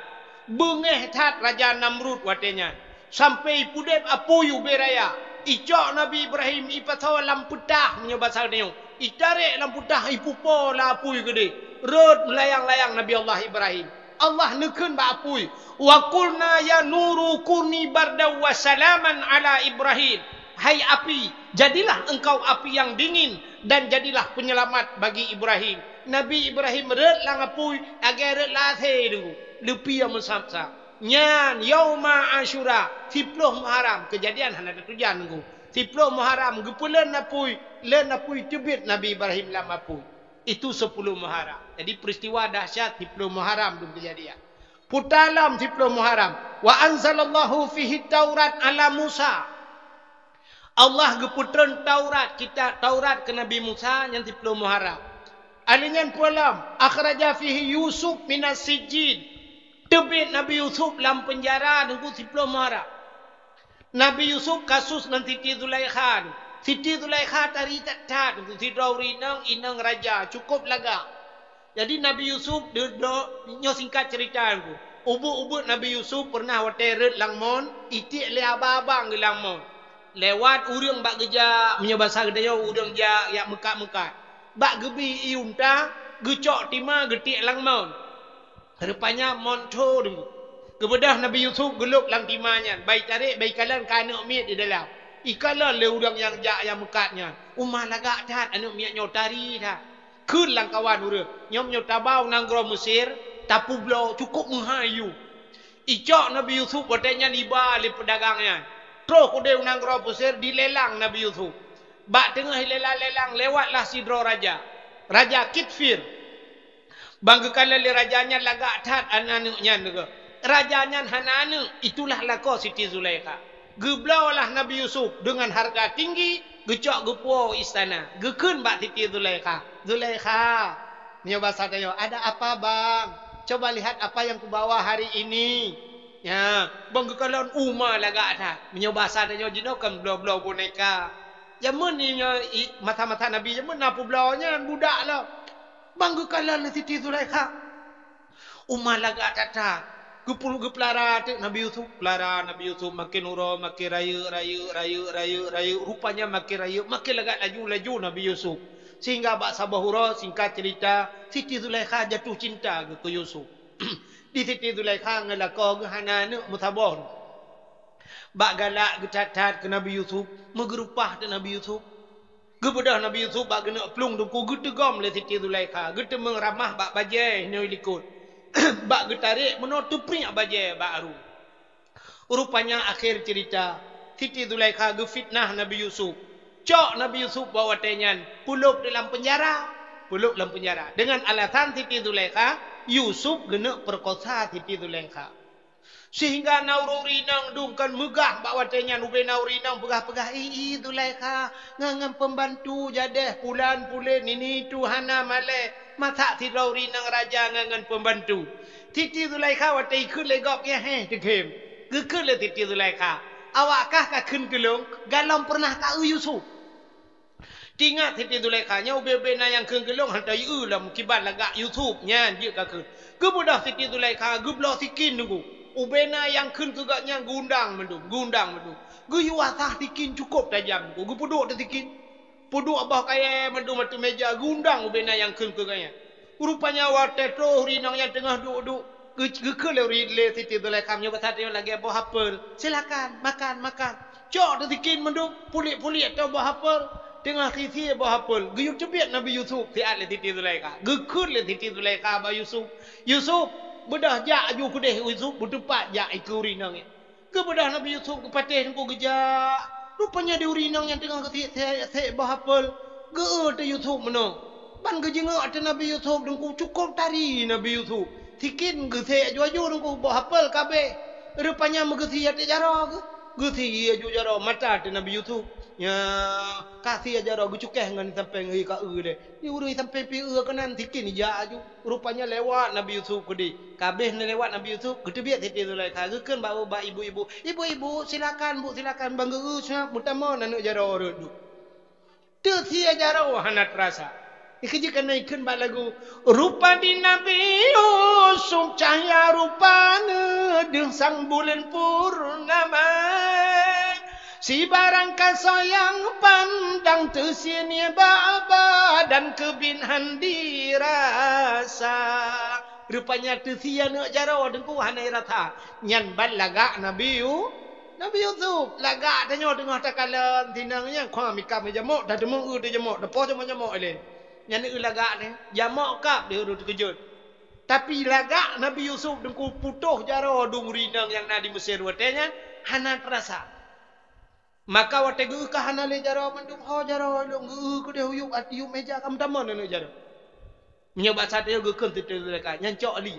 Beungéh that Raja Namrud watée nyan. Sampai ipudeb apui ubé raya. Icok Nabi Ibrahim ipasoe lam peutah meunyoe basa tanyoe. Itarek lam peutah ipupo lam apui keudeh. Rhot meulayang-layang Nabi Allah Ibrahim. Allah neukheun bak apui, "Wa qulna ya nuru kuni bardan wa salaman ala Ibrahim." Hai api, jadilah engkau api yang dingin dan jadilah penyelamat bagi Ibrahim. Nabi Ibrahim rhot lam apui, lagée rhot lam asée deungoe, leupie meusab-sab. Nyan yauma Asyura, siploh Muharram, keujadian hana tatujan deungoe. Siploh Muharram geupeuleuen apui, leuen apui teubiet Nabi Ibrahim lam apui. Itu sepuluh Muharram. Jadi peristiwa dahsyat siploh Muharram dum keujadian. Puta lom siploh Muharram. Wa anzalallahu fihi Taurat ala Musa. Allah geupeutreun Taurat, kitab Taurat keu Nabi Musa nyan siploh Muharram. Ali nyan pulam, akhraja fihi Yusuf minas sijjin. Teubiet Nabi Yusuf lam peunjara nunggu siploh Muharram. Nabi Yusuf kasus ngon Siti Zulaikha. Siti Zulaikha tari that-that, sidroe ureueng inong, inong raja, cukup lagak. Jadi Nabi Yusuf, de-, do-, nyoe singkat cerita nyoe. Ubeut-ubeut Nabi Yusuf pernah watée rhot lam mon, itiek lé abang-abang geuh lam mon. Lewat ureueng bak geujak, meunyoe basa geutanyoe ureueng jak, jak meukat-meukat. Bak geubi ié unta, geucok tima geutiek lam mon. Rupanya mon tho deungoe. Geubeudôh Nabi Yusuf geulôb lam tima nyan, bai tarek, bai kalon ka aneuk miet di dalam. Ikalon lé ureueng nyang jak nyang meukat nyan. Uma lagak that aneuk miet nyoe tari that. Kheun lam kawan ureueng, nyoe meunyoe taba u nanggroe Mesir, tapeubloe cukup meuhai yue. Icok Nabi Yusuf watée nyan iba lé peudagang nyan. Troh keudeh u nanggroe Mesir dilelang Nabi Yusuf. Bak teungoh ilelang-lelang lewatlah sidroe raja. Raja Kitfir. Ban geukalon lé raja nyan lagak that aneuk nyan deungoe. Raja nyan hana aneuk, itulah lakoe Siti Zulaikha. Geubloe lah Nabi Yusuf deungon hareuga tinggi, geucok geupuwoe istana. Geukheun bak Siti Zulaikha, "Zulaikha, meunyoe basa tanyoe, ada apa, Bang? Coba lihat apa yang kubawa hari ini." Nyan, ban geukalon uma lagak that. Meunyoe basa tanyoe jinoe kan bloe-bloe boneka. Jameun nyoe i, masa-masa Nabi jameun na peubloe nyan budak lom. Ban geukalon lé Siti Zulaikha. Uma lagak that-that. Geupul-, geupeulara teuk Nabi Yusuf. Peulara Nabi Yusuf makin uroe, makin rayeuk, rayeuk, rayeuk, rayeuk, rayeuk. Rupanya makin rayeuk, makin lagak laju-laju Nabi Yusuf. Sehingga bak saboh uroe, singkat cerita, Siti Zulaikha jatuh cinta keu, keu Yusuf. Di Siti Zulaikha ngon lakoe geuh hana aneuk meusaboh. Bak galak geuthat-that keu Nabi Yusuf, meugeurupah teuk Nabi Yusuf. Geubeudôh Nabi Yusuf bak geuneuk plueng teungku geuteugom lé Siti Zulaikha, geuteumeung ramah bak bajée inoe likot. Bak geutarek meunoe teupriek bajée bak aru. Rupanya akhé cerita, Siti Zulaikha geufitnah Nabi Yusuf. Cok Nabi Yusuf bak watée nyan, peulôb di lam peunjara, peulôb lam peunjara. Deungon alasan Siti Zulaikha, Yusuf geuneuk peurekosa Siti Zulaikha. Sehingga na ureuëng inong dum kon meugah bak watée nyan, ubé na ureuëng inong peugah-peugah, "I, i, Zulaikha, ngon, ngon pembantu jadeh pulan pulen ini tu hana malée, masak sidroe ureuëng inong raja ngon, ngon pembantu." Siti Zulaikha watée ikheun lé gob nyan heh teukhem. Geukheun lé Siti Zulaikha, "Awak kah ka kheun keu lôn, galom pernah ka eu Yusuf." Teuingat Siti Zulaikha, nyoe ubé-ubé na nyang kheun keu lôn hantom jieu lom kiban lagak Yusuf nyan jeuet ka kheun. Geubeudôh Siti Zulaikha geubloe sikin teungku. Ubé na nyang kheun keu gobnyan geuundang mandum, geuundang mandum. Geuyue asah sikin cukôp tajam teungku, geupeuduek teuh sikin. Peuduek boh kayée mandum ateueh méja geuundang ubé na nyang kheun keu gobnyan. Rupanya watée troh ureuëng inong nyan teungoh duek-duek, geu-, geukheun lé ureuëng lé Siti Zulaikha, nyoe basa tanyoe lagée boh apel. "Silakan, makan, makan." Cok teuh sikin mandum, pulék-pulék ateueh boh apel, teungoh sie-sie boh apel. Geuyue teubiet Nabi Yusuf siat lé Siti Zulaikha. Geukheun lé Siti Zulaikha bak Yusuf, "Yusuf, beudôh jak aju keudeh Yusuf, beuteupat jak ikeue ureuëng inong nyan." Geubeudôh Nabi Yusuf geupatéh teungku geujak. Rupanya di ureuëng inong nyan teungoh geusiek-siek boh apel. Geu-eu teuh Yusuf meunoe. Ban geujeungok teuh Nabi Yusuf teungku cukôp tari Nabi Yusuf. Sikin geusiek aju-aju teungku boh apel kabeh. Rupanya meugeusie ateueh jaroe geuh. Geusie aju jaroe mata teuh Nabi Yusuf. Nyan, ka sie jaroe geucukéh ngon sampéng, ka eu lé. Di ureuëng sampéng pi eu keunan sikin ijak aju. Rupanya lewat Nabi Yusuf keudeh. Kabeh na lewat Nabi Yusuf, geuteubiet Siti Zulaikha, geukheun bak, bak ibu-ibu, "Ibu-ibu, silakan bu, silakan, ban geu-eu seungat meutamong aneuk jaroe rot duek." Teusie jaroe hana teurasa. Ikheun jih kana ikheun bak lagu, "Rupa di Nabi Yusuf cahya rupana deuh sang buleuen purnama. Sibarang kasoe nyang pandang teusie nibak badan keubiet han dirasa." Rupanya teusie aneuk jaroe teungku hana rasa. Nyan ban lagak Nabi Yu-, Nabi Yusuf. Lagak tanyoe teungoh takalon tinong nyan, kha mika meujamok, tateumong eu teujamok, tapoh jamok-jamok ilée. Nyan eu lagak nyan, jamok kab di ureuëng teukeujot. Tapi lagak Nabi Yusuf teungku putôh jaroe dum ureuëng inong nyang na di Mesir watée nyan hana teurasa. Maka watée geueu ka hana lé jaroe mandum, ho jaroe lôn geueu keudeh u yup, ati yup meja ka meutamong aneuk jaroe. Meunyoe bak saat nyoe geukheun Siti Zulaikha, nyan cok li.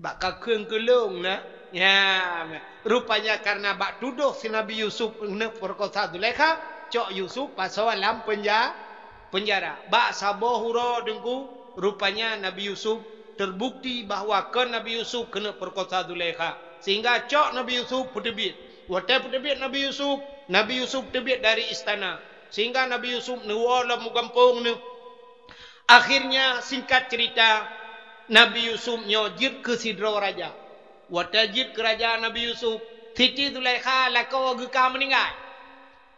Bak kakheun keu lôn na. Ya, rupanya karena bak tudoh si Nabi Yusuf keuneuk peurekosa Zulaikha, cok Yusuf pasoe lam penja-, penjara. Bak saboh uroe Teungku, rupanya Nabi Yusuf terbukti bahwa kon Nabi Yusuf keuneuk peurekosa Zulaikha. Sehingga cok Nabi Yusuf peuteubiet. Watée peuteubiet Nabi Yusuf, Nabi Yusuf teubiet dari istana. Sehingga Nabi Yusuf neuwoe lom u gampông neuh. Akhirnya, singkat cerita, Nabi Yusuf nyoe jeuet keu sidroe raja. Watée jeuet keu raja Nabi Yusuf, Siti Zulaikha lakoe geuh ka meuninggai.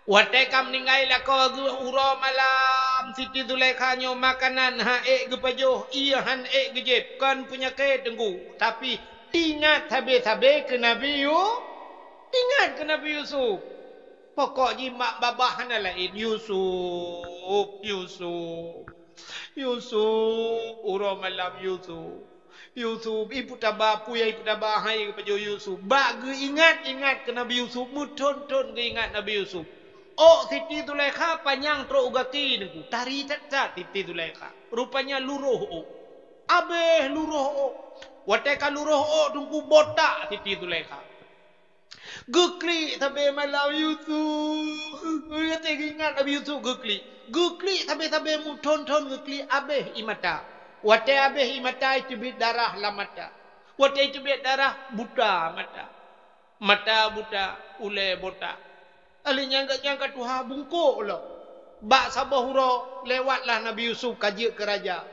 Watée ka meuninggai lakoe geuh uroe malam, Siti Zulaikha nyoe makanan han ék geupajoh, ié han ék geujieb, kon peunyakét Teungku, tapi ingat sabe-sabe keu Nabi Yu-, ingat keu Nabi Yusuf. Pokok jih mak babah hana laén, Yusuf, Yusuf, Yusuf, uroe malam Yusuf. Yusuf, ibu taba, peue nyang ibu taba hai geupajoh Yusuf. Bak geuingat-ingat keu Nabi Yusuf, meuthon-thon geuingat Nabi Yusuf. Ôk Siti Zulaikha panyang trok u gaki Teungku, tari that-that Siti Zulaikha. Rupanya luroh ôk. Abéh luroh ôk. Watée ka luroh ôk Teungku, botak Siti Zulaikha. Geuklik sabe malam Yusuf. Watée geuingat Nabi Yusuf geuklik. Geuklik sabe-sabe, meuthon-thon geuklik, abéh ie mata. Watée abéh ie mata, iteubiet darah lam mata. Watée iteubiet darah, buta mata. Mata buta, ulée botak. Lheueh nyan geuh nyang ka tuha bungkôk lom. Bak saboh uroe lewatlah Nabi Yusuf ka jeuet keu raja.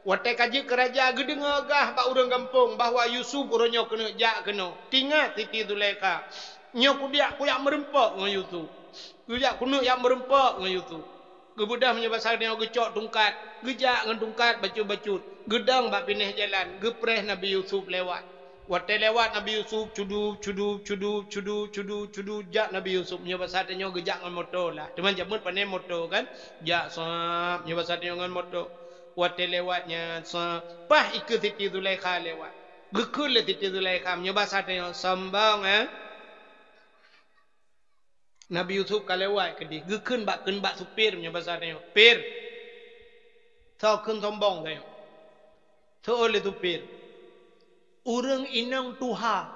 Watée ka jeuet keu raja, geudeungoe gah bak ureuëng gampông bahwa Yusuf uroe nyoe keuneuk jak keunoe. Tingat Siti Zulaikha, nyoe kudiak kujak meureumpok ngon Yusuf. Kujak keuneuk jak meureumpok ngon Yusuf. Geubeudôh meunyoe basa nyoe geucok tungkat, geujak ngon tungkat bacut-bacut, geudong bak binéh jalan, geupreh Nabi Yusuf lewat. Watée lewat Nabi Yusuf, cudub, cudub, cudub, cudub, cudub, cudub, jak Nabi Yusuf. Nyoe basa tanyoe geujak ngon moto lah. Teuma jameun pane moto kan? Jak sab, nyoe basa tanyoe ngon moto. Watée lewat nyan sab, paih ikeue Siti Zulaikha lewat. Geukheun lé Siti Zulaikha, nyoe basa tanyoe sombong, eh? Nabi Yusuf ka lewat keudeh, geukheun bak, kheun bak supir, meunyoe basa tanyoe, "Pir, soe kheun sombong tanyoe?" Seuôt lé supir, "Ureuëng inong tuha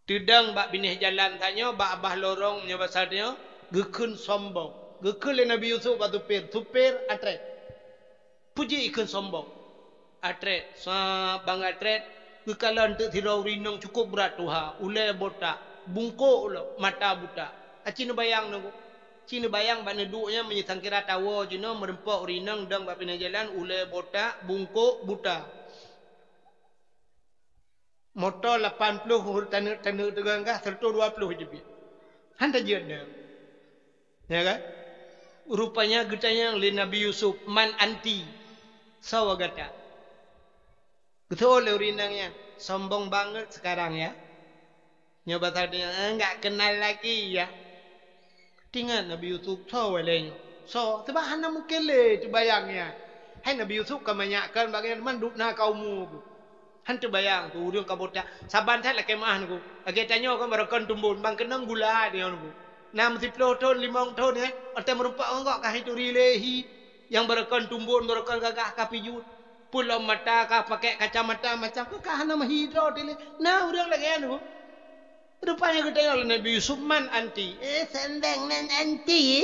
teudong bak binéh jalan tanyoe, bak babah lorong, meunyoe basa tanyoe, geukheun sombong." Geukheun lé Nabi Yusuf bak supir, "Supir, atrét." Peue jih ikheun sombong. Atrét, sab ban atrét, geukalon teuk sidroe ureuëng inong cukôp brat tuha, ulée botak, bungkôk lom, mata buta. Aci neubayang Teungku. Ci neubayang bak neuduek nyan meunyoe sangkira tawoe jinoe meureumpok ureuëng inong dong bak binéh jalan, ulée botak, bungkôk, buta. Moto lapan ploh taneuk-taneuk teuganggah, seratus dua puluh jeuet. Han tajeuet deuh. Ya kan? Rupanya geutanyong lé Nabi Yusuf, "Man anti?" Soe gata? Geuteuôt lé ureuëng inong nyan, "Sombong banget sekarang ya." Nyoe basa tanyoe, "Eh, nggak kenal lagi ya." Tingat Nabi Yusuf, soe waléh nyoe? Soe? Sabab hana mungken lé teubayang nyan. Hai Nabi Yusuf ka manyak kon bak geuh mandum na ka umu. Han teubayang keu ureuëng ka botak. Saban that lakée meuah Teungku. Lagée tanyoe kan barokon tumbon, ban keunong gula tanyoe Teungku. Na meusiploh thon, limong thon kan, watée meureumpok ngon gok ka hai turi lé hi. Nyang barokon tumbon, barokon gagah ka pijuet. Peulom mata ka pakai kacamata macam, ka hana meuhi droe dilée. Na ureuëng lagée nyan Teungku. Rupanya geutanyong lé Nabi Yusuf, "Man anti?" Eh, sendeng nan anti.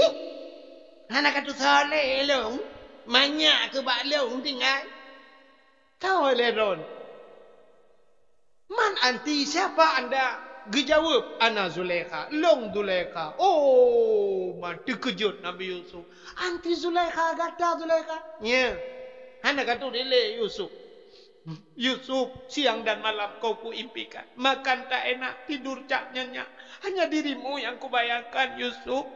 Hana ka tusoe lé lôn. Manyak keu bak lôn tinggai. Soe lé droen? "Man anti, siapa anda?" Geujaweueb, "Ana Zulaikha, lôn Zulaikha." Oh, ma teukeujot Nabi Yusuf. "Anti Zulaikha, gata Zulaikha?" "Nyo." Hana ka turi lé Yusuf. "Yusuf, siang dan malam kau kuimpikan. Makan tak enak, tidur tak nyenyak. Hanya dirimu yang kubayangkan, Yusuf.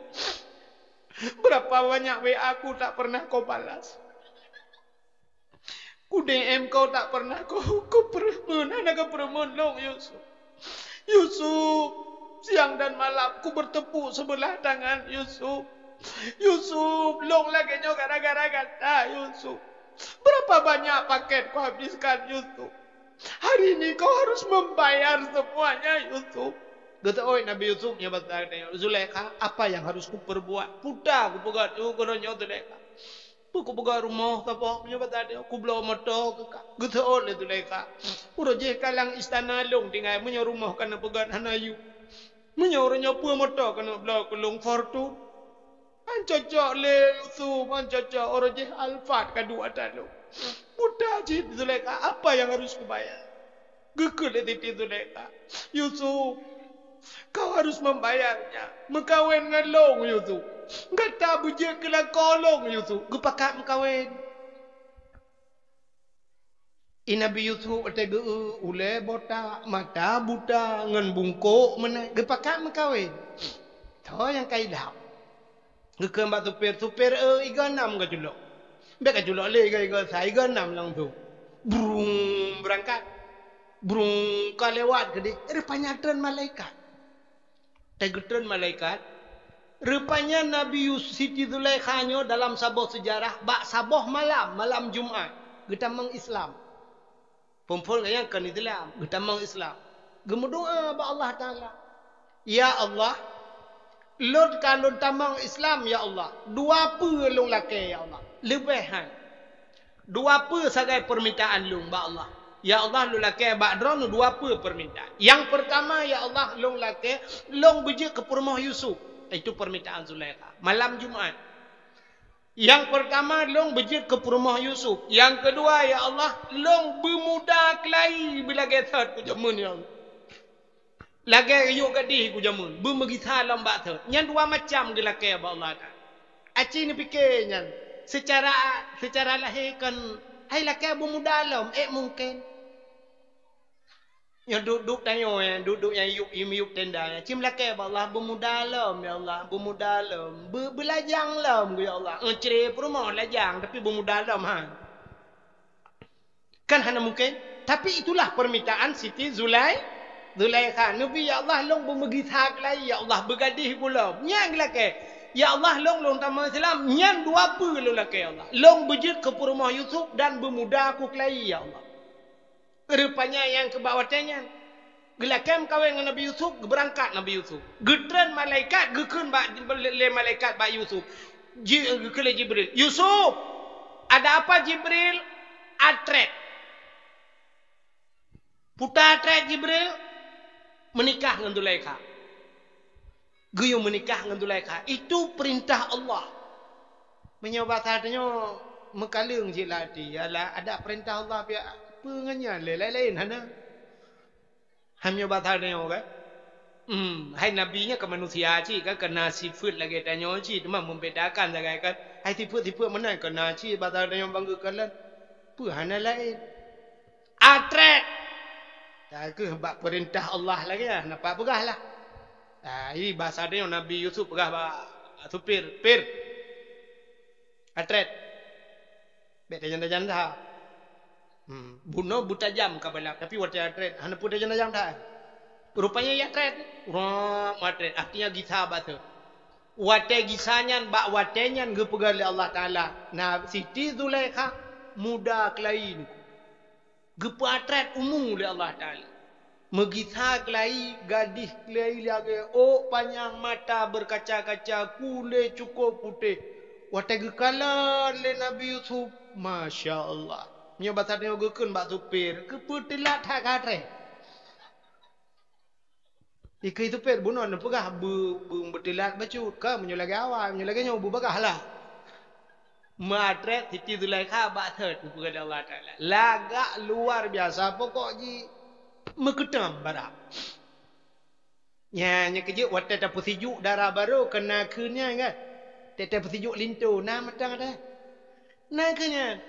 Berapa banyak W A ku tak pernah kau balas. Ku D M kau tak pernah kau, kau peureumeun, hana kau peureumeun lôn, Yusuf. Yusuf, siang dan malam ku bertepuk sebelah tangan, Yusuf. Yusuf, lôn lagée nyoe gara-gara gata, Yusuf. Berapa banyak paket ku habiskan, Yusuf. Hari ini kau harus membayar semuanya, Yusuf." Geuseuôt Nabi Yusuf nyoe basa tanyoe, "Zulaikha, apa yang harus kuperbuat? Peue ta kupeugöt keu droeneuh Zulaikha? Peue kupeugöt rumoh saboh nyoe basa tanyoe, kubloe moto keu kah?" Geuseuôt lé Zulaikha, "Uroe jih ka lam istana lôn tinggai, meunyoe rumoh ka neupeugöt hana yue. Meunyoe uroe nyoe peue moto ka neubloe keu lôn, Fortuner. Han cocok lé Yusuf, han cocok, uroe jih Alphard ka duek ata lôn. Peue ta cit Zulaikha, apa yang harus kubayar?" Geukheun lé Siti Zulaikha, "Yusuf, kau harus membayarnya. Meukawen ngon lôn, Yusuf. Gata beujeuet keu lakoe lôn, Yusuf." Geupakat meukawen. I Nabi Yusuf watèe geu-eu, ulèe botak, mata buta, ngon bungkôk meunan, geupakat meukawen. Toh nyang ka ilham. Geukheun bak supir, "Supir, eh, igoe nam ka culok." Bèk ka culok lé igoe-igoe sa, igoe nam langsung. Brung, beurangkat. Brung, ka lewat keudéh, rupanya treun malaikat. Watèe geutreun malaikat, rupanya Nabi Yus-, Siti Zulaikha nyoe dalam saboh seujarah, bak saboh malam, malam Jumat, geutamong Islam. Phôn-phôn geuh nyan kon Islam, geutamong Islam. Geumeudoa bak Allah Taala, "Ya Allah, lôn ka lôn tamong Islam, ya Allah. Dua peue lôn lakèe, ya Allah. Leubeh hai. Dua peue sagai peurmintaan lôn bak Allah. Ya Allah, lôn lakèe bak Droeneuh dua peue peurmintaan. Nyang peurtama, ya Allah, lôn lakèe lôn beujeuet keu peurumoh Yusuf." Itu peurmintaan Zulaikha. Malam Jumat. "Nyang peurtama, lôn beujeuet keu peurumoh Yusuf. Nyang keudua, ya Allah, lôn beumuda keulayi beulagèe thot keu jameun nyoe. Lagèe yôk gadih keu jameun, beumeugisa lom bak thot." Nyan dua macam geulakèe bak Allah Taala. Aci neupike nyan, seucara, seucara lahé kon hai lakèe beumuda lom, ék mungken. Nyoe duek-duek tanyoe, eh, duek-duek nyang yup, miyup tenda, eh, cit meulakèe bak Allah, "Beumuda lom, ya Allah, beumuda lom. Be-, beulajang lom, ya Allah." Eh, cre peurumoh lajang, tapi beumuda lom, ha. Kan hana mungken. Tapi itulah permintaan Siti Zulai-, Zulaikha. Nabi, "Ya Allah, lôn beumeugisa keulayi, ya Allah, beugadih ulôn." Nyan geulakèe. "Ya Allah, lôn, lôn tamong Islam." Nyan dua peue lôn lakèe, ya Allah. "Lôn beujeuet keu peurumoh Yusuf dan beumuda ku keulayi, ya Allah." Rupanya nyang keu bak watèe nyan, geulakèe meukawen ngon Nabi Yusuf, geubeurangkat Nabi Yusuf. Geutreun malaikat, geukheun bak, lé malaikat bak Yusuf. Ji-, geukheun lé Jibril, "Yusuf!" "Ada apa, Jibril?" "Atrét." "Peue ta atrét, Jibril?" "Meunikah ngon Zulaikha." Geuyue meunikah ngon Zulaikha. Itu perintah Allah. Meunyoe basa tanyoe meukaleueng cit lam até, yalah, ada perintah Allah pih, peue ngon nyan lé, laén-laén hana. Hai meunyoe basa tanyoe kan? Hmm, hai nabi nyan keu manusia cit kan, keu na sifeuet lagèe tanyoe cit, teuma membedakan sagai kan. Hai sifeuet-sifeuet meunan keu na cit basa tanyoe bangga kalon. Peue hana laén. Atrét. Takeuh bak peurintah Allah lagèe nyan, nampak peugah lah. Ah, i basa tanyoe Nabi Yusuf peugah bak supir, "Pir, atrét. Bèk tajam-tajam that." Hmm, bunoe beutajam ka balap, tapi watèe atrét, hana peue tajam-tajam that. Rupanya ya atrét. Rap atrét, artinya gisa basa. Watèe gisa nyan, bak watèe nyan geupeugah lé Allah Taala, na Siti Zulaikha muda keulayi nyoe. Geupeuatrét umu lé Allah Taala. Meugisa keulayi, gadih keulayi lagèe ôk panyang, mata beurkaca-kaca, kulét cukôp putéh. Watèe geukalon lé Nabi Yusuf, masya Allah. Meunyoe basa tanyoe geukheun bak supir, keupeue teulat that ka atrét. Ikeu supir bunoe neupeugah beu-, beu-, beuteulat bacut, ka meunyoe lagèe awai, meunyoe lagèe nyoe beubagaih lah. Meuatrét Siti Zulaikha bak thot, geupeugah lé Allah Taala. Lagak luar biasa, pokok jih meukeutam barak. Nyan, nyan keuh jeuet watèe tapeusijuek dara barô keu nakeuh nyan kan. Watèe tapeusijuek linto, na mantong ada. Na keuh nyan.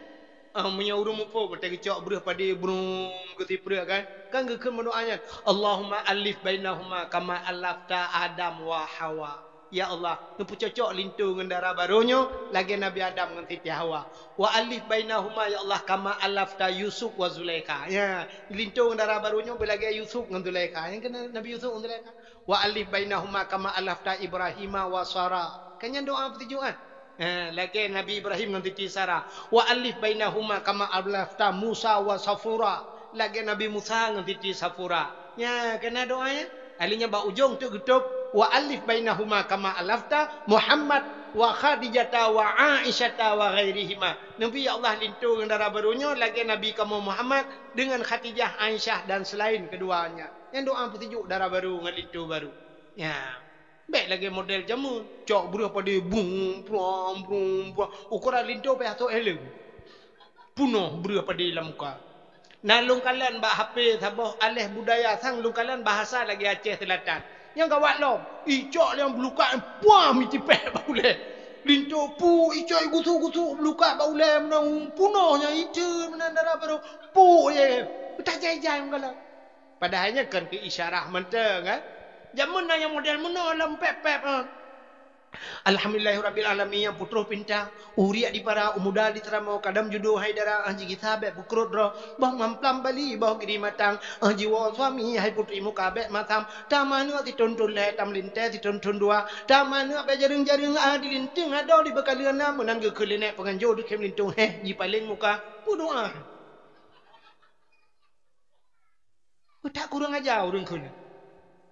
Ah, meunyoe ureueng muphom, watèe geucok breuh padé brung keu sipreuk kan. Kan geukheun meudoa nyan, "Allahumma allif bainahuma kama allafta Adam wa Hawa." Ya Allah, neupeucocok linto ngon dara barô nyoe lagèe Nabi Adam ngon Siti Hawa. "Wa allif bainahuma, ya Allah, kama allafta Yusuf wa Zulaikha." Ya, linto ngon dara barô nyoe beulagèe Yusuf ngon Zulaikha. Nyang keuh Nabi Yusuf ngon Zulaikha. "Wa allif bainahuma kama allafta Ibrahima wa Sara." Kan nyan doa peusijuek kan? Ha, lagèe Nabi Ibrahim ngon Siti Sara. "Wa allif bainahuma kama allafta Musa wa Safura." Lagèe Nabi Musa ngon Siti Safura. Nyan, kan na doa nyan? Akhirnya bak ujong teuk geutôb, "Wa alif bainahuma kama alafta Muhammad wa Khadijata wa Aisyata wa ghairihima." Neubi ya Allah linto ngon dara barô nyoe lagée Nabi kamoe Muhammad deungon Khadijah, Aisyah dan selain keduanya. Nyan doa peusijuek dara barô ngon linto barô. Ya. Bék lagée model jameun, cok breuh padé brum brum brum. Ukoran linto pih asoe heleueng. Punoh breuh padé lam muka. Na lôn kalon bak H P saboh aléh budaya sang lôn kalon bahasa lagée Aceh Selatan. Nyang gawat lom, icok nyang beulukak puam itipéh bak ulée. Linto pu icok igusu-gusu beulukak bak ulée meunan punoh nyang iceu meunan dara barô pu ye. Tajai-jai meukalon. Padahai nyan kon keu isyarah mantong, kan? Jameun na nyang model meunoe lom pép-pép, ha. Alhamdulillahirabbil alamin, nyang peutroh pinta, uriek di para, u muda di seuramoe, kadam judo hai dara, ah, jigisa bék peukrot droe, boh mamplam bali, boh giri matang, ah, jiwoe suami hai putri muka bék masam, tam aneuk siton-ton lhée, tam lintée siton-ton dua, tam aneuk bék jareueng-jareueng, ah, di linteung adoe di beukaleueng na, meunan geukheun lé nèk peunganjo di khem linteung, héh, jipaleng muka, peudoa. Peutak kurang aja ureuëng kheun.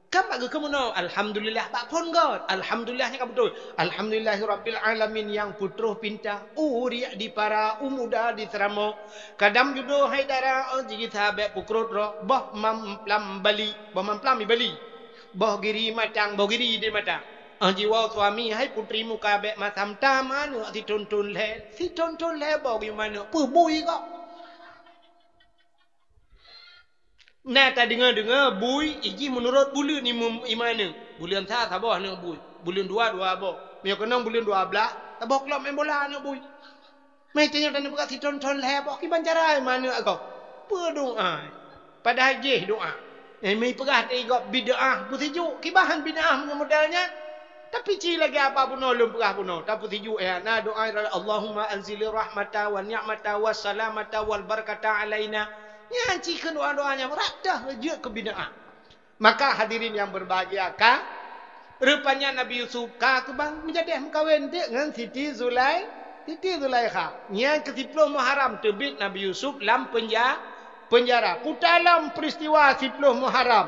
Kan bak geukheun meunoe, alhamdulillah bak phon göt. Alhamdulillah nyan ka beutôi. Alhamdulillahirabbil alamin nyang peutroh pinta, uriek di para, u muda di seuramoe. Kadam judo hai dara, oh, jigisa bék peukrot droe, boh mamplam bali, boh mamplam ibali. Boh giri matang, boh giri di matang. Ah, jiwoe suami hai putri muka bék masam, tam aneuk siton-ton lhée, siton-ton lhée boh giri manok, peue bui kok. Na tadeungoe-deungoe bui ijih meunurot buleuen imum iman nyoe. Buleuen sa saboh aneuk bui, buleuen dua dua boh. Meunyoe keunong buleuen dua blaih, saboh klub main bola aneuk bui. Meutanyoe taneuk peugah siton-ton lhée boh kiban cara iman nyoe agoe. Peue doa? Padahai jih doa. Nyang meupeugah teuh gob bid'ah peusijuek, kiban bid'ah meunyoe model nyan. Tapi ci lagée apa bunoe lôn peugah bunoe, tapeusijuek ya. Na doa, Allahumma anzili rahmata wa ni'mata wa salamata wal barakata alaina. Nyan ci keu doa-doa nyang rata jeuet keu bid'ah. Maka hadirin yang berbahagia ka, rupanya Nabi Yusuf ka keubang meujadeh meukawen deuk ngon Siti Zulai, Siti Zulaikha. Nyan keu siploh Muharram teubiet Nabi Yusuf lam penja-, penjara. Puta lom peristiwa siploh Muharram.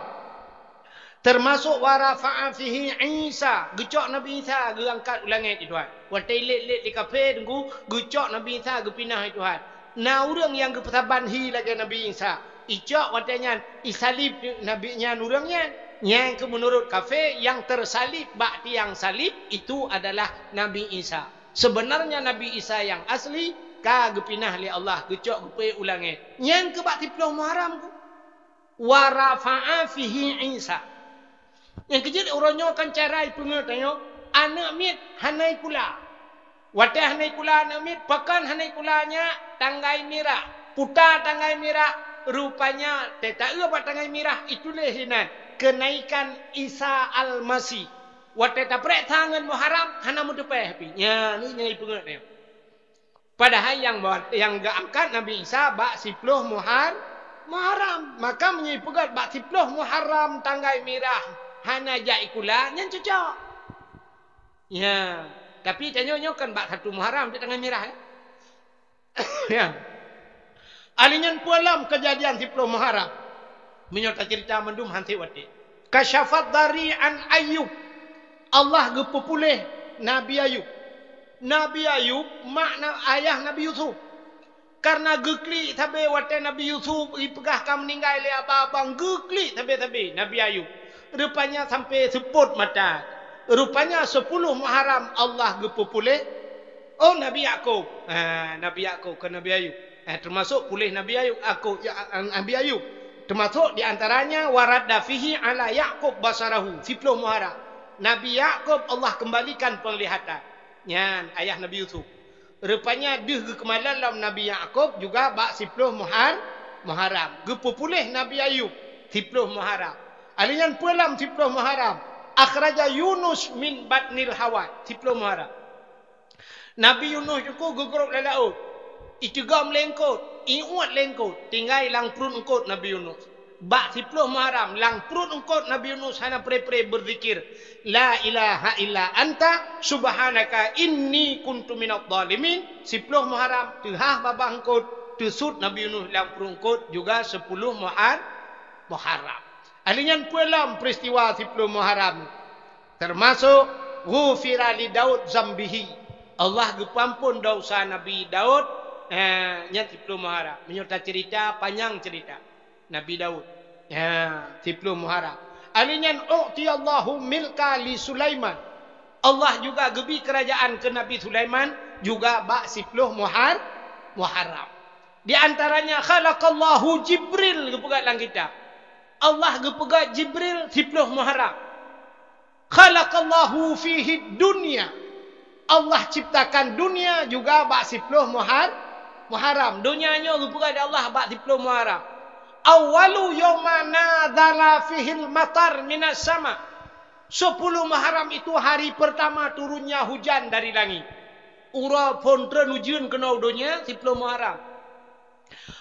Termasuk wa rafa'a fihi Isa, geucok Nabi Isa geuangkat u langét di Tuhan. Watée ilét-lét di kafé teungku, geucok Nabi Isa geupinah di Tuhan. Na ureuëng nyang geupeusaban hi lagée Nabi Isa. Icok watée nyan, isalib Nabi nyan ureuëng nyan. Nyang keu meunurot kafé nyang tersalib bak tiang salib itu adalah Nabi Isa. Sebenarnya Nabi Isa nyang asli ka geupinah lé Allah geucok geupeu u langét. Nyan keu bak siploh Muharram ku. Wa rafa'a fihi Isa. Nyang keujeuet uroe nyoe kan cara ipeungeut tanyoe, aneuk miet hana ikula. Watée hana ikula aneuk miet, pakon hana ikula nyak tanggai mirah. Puta tanggai mirah, rupanya teuta eu bak tanggai mirah ituléh hinan kenaikan Isa Almasih. Watée taprek tangan Muharram hana meuteupéh pi. Nya ni nyang ipeungeut tanyoe. Padahai nyang ba-, nyang geuangkat Nabi Isa bak siploh Muhar-, Muharram. Maka meunyoe peugah bak siploh Muharram tanggai mirah hana jak ikula, nyan cocok. Ya, tapi tanyoe nyoe kan bak satu Muharram tanggai mirah, ya. Ya. Ali nyan peue lom keujadian siploh Muharram. Meunyoe taceurita mandum han sép watée. Kasyafat dari an Ayub. Allah geupeupuléh Nabi Ayub. Nabi Ayub, mak na-, ayah Nabi Yusuf. Karena geuklik sabe watée Nabi Yusuf ipeugah ka meuninggai lé abang-abang, geuklik sabe-sabe Nabi Ayub. Rupanya sampai seupôt mata. Rupanya siploh Muharram Allah geupeupuléh, oh, Nabi Yakub. Ha, Nabi Yakub, kon Nabi Ayub. Eh, termasuk puléh Nabi Ayub, aku, ya, Nabi Ayub. Termasuk di antaranya, "Wa radda fihi ala Yakub basarahu", siploh Muharram. Nabi Yakub Allah kembalikan penglihatan. Nyan, ayah Nabi Yusuf. Rupanya deuh geukeumalon lom Nabi Yakub juga bak siploh Muhar-, Muharram. Geupeupuléh Nabi Ayub, siploh Muharram. Ali nyan peue lom siploh Muharram. Akhraja Yunus min batnil hawan, siploh Muharram. Nabi Yunus nyoe geugrôp lam laôt. Iteugom lé eungkôt, iuet lé eungkôt, tinggai lam pruet eungkôt Nabi Yunus. Bak siploh Muharram, lam pruet eungkôt Nabi Yunus hana pre-pre beuzikir, "La ilaha illa anta subhanaka inni kuntu minadh dhalimin." Siploh Muharram, teuhah babah eungkôt, teusut Nabi Yunus lam pruet eungkôt juga siploh Muhar-, Muharram. Ahli nyan peue lom peristiwa siploh Muharram, termasuk ghufira li Daud zambihi. Allah geupeuampon desya Nabi Daud, eh, nyan siploh Muharram. Meunyoe tacerita, panyang cerita Nabi Daud. Ya, siploh Muharram. Ahli nyan u'tiyallahu milka li Sulaiman. Allah juga geubi kerajaan keu Nabi Sulaiman juga bak siploh Muhar-, Muharram. Di antaranya khalaqallahu Jibril, geupeugah lam kitab. Allah geupeugah Jibril siploh Muharram. Khalaqallahu fihi dunya. Allah ciptakan dunia juga bak siploh Muhar-, Muharram. Dunia nyoe geupeugah di Allah bak siploh Muharram. Awwalu yauma nazala fihil matar minas sama. Sepuluh Muharram itu hari pertama turunnya hujan dari langit. Uroe phon treun ujeuen keunoe donya siploh Muharram.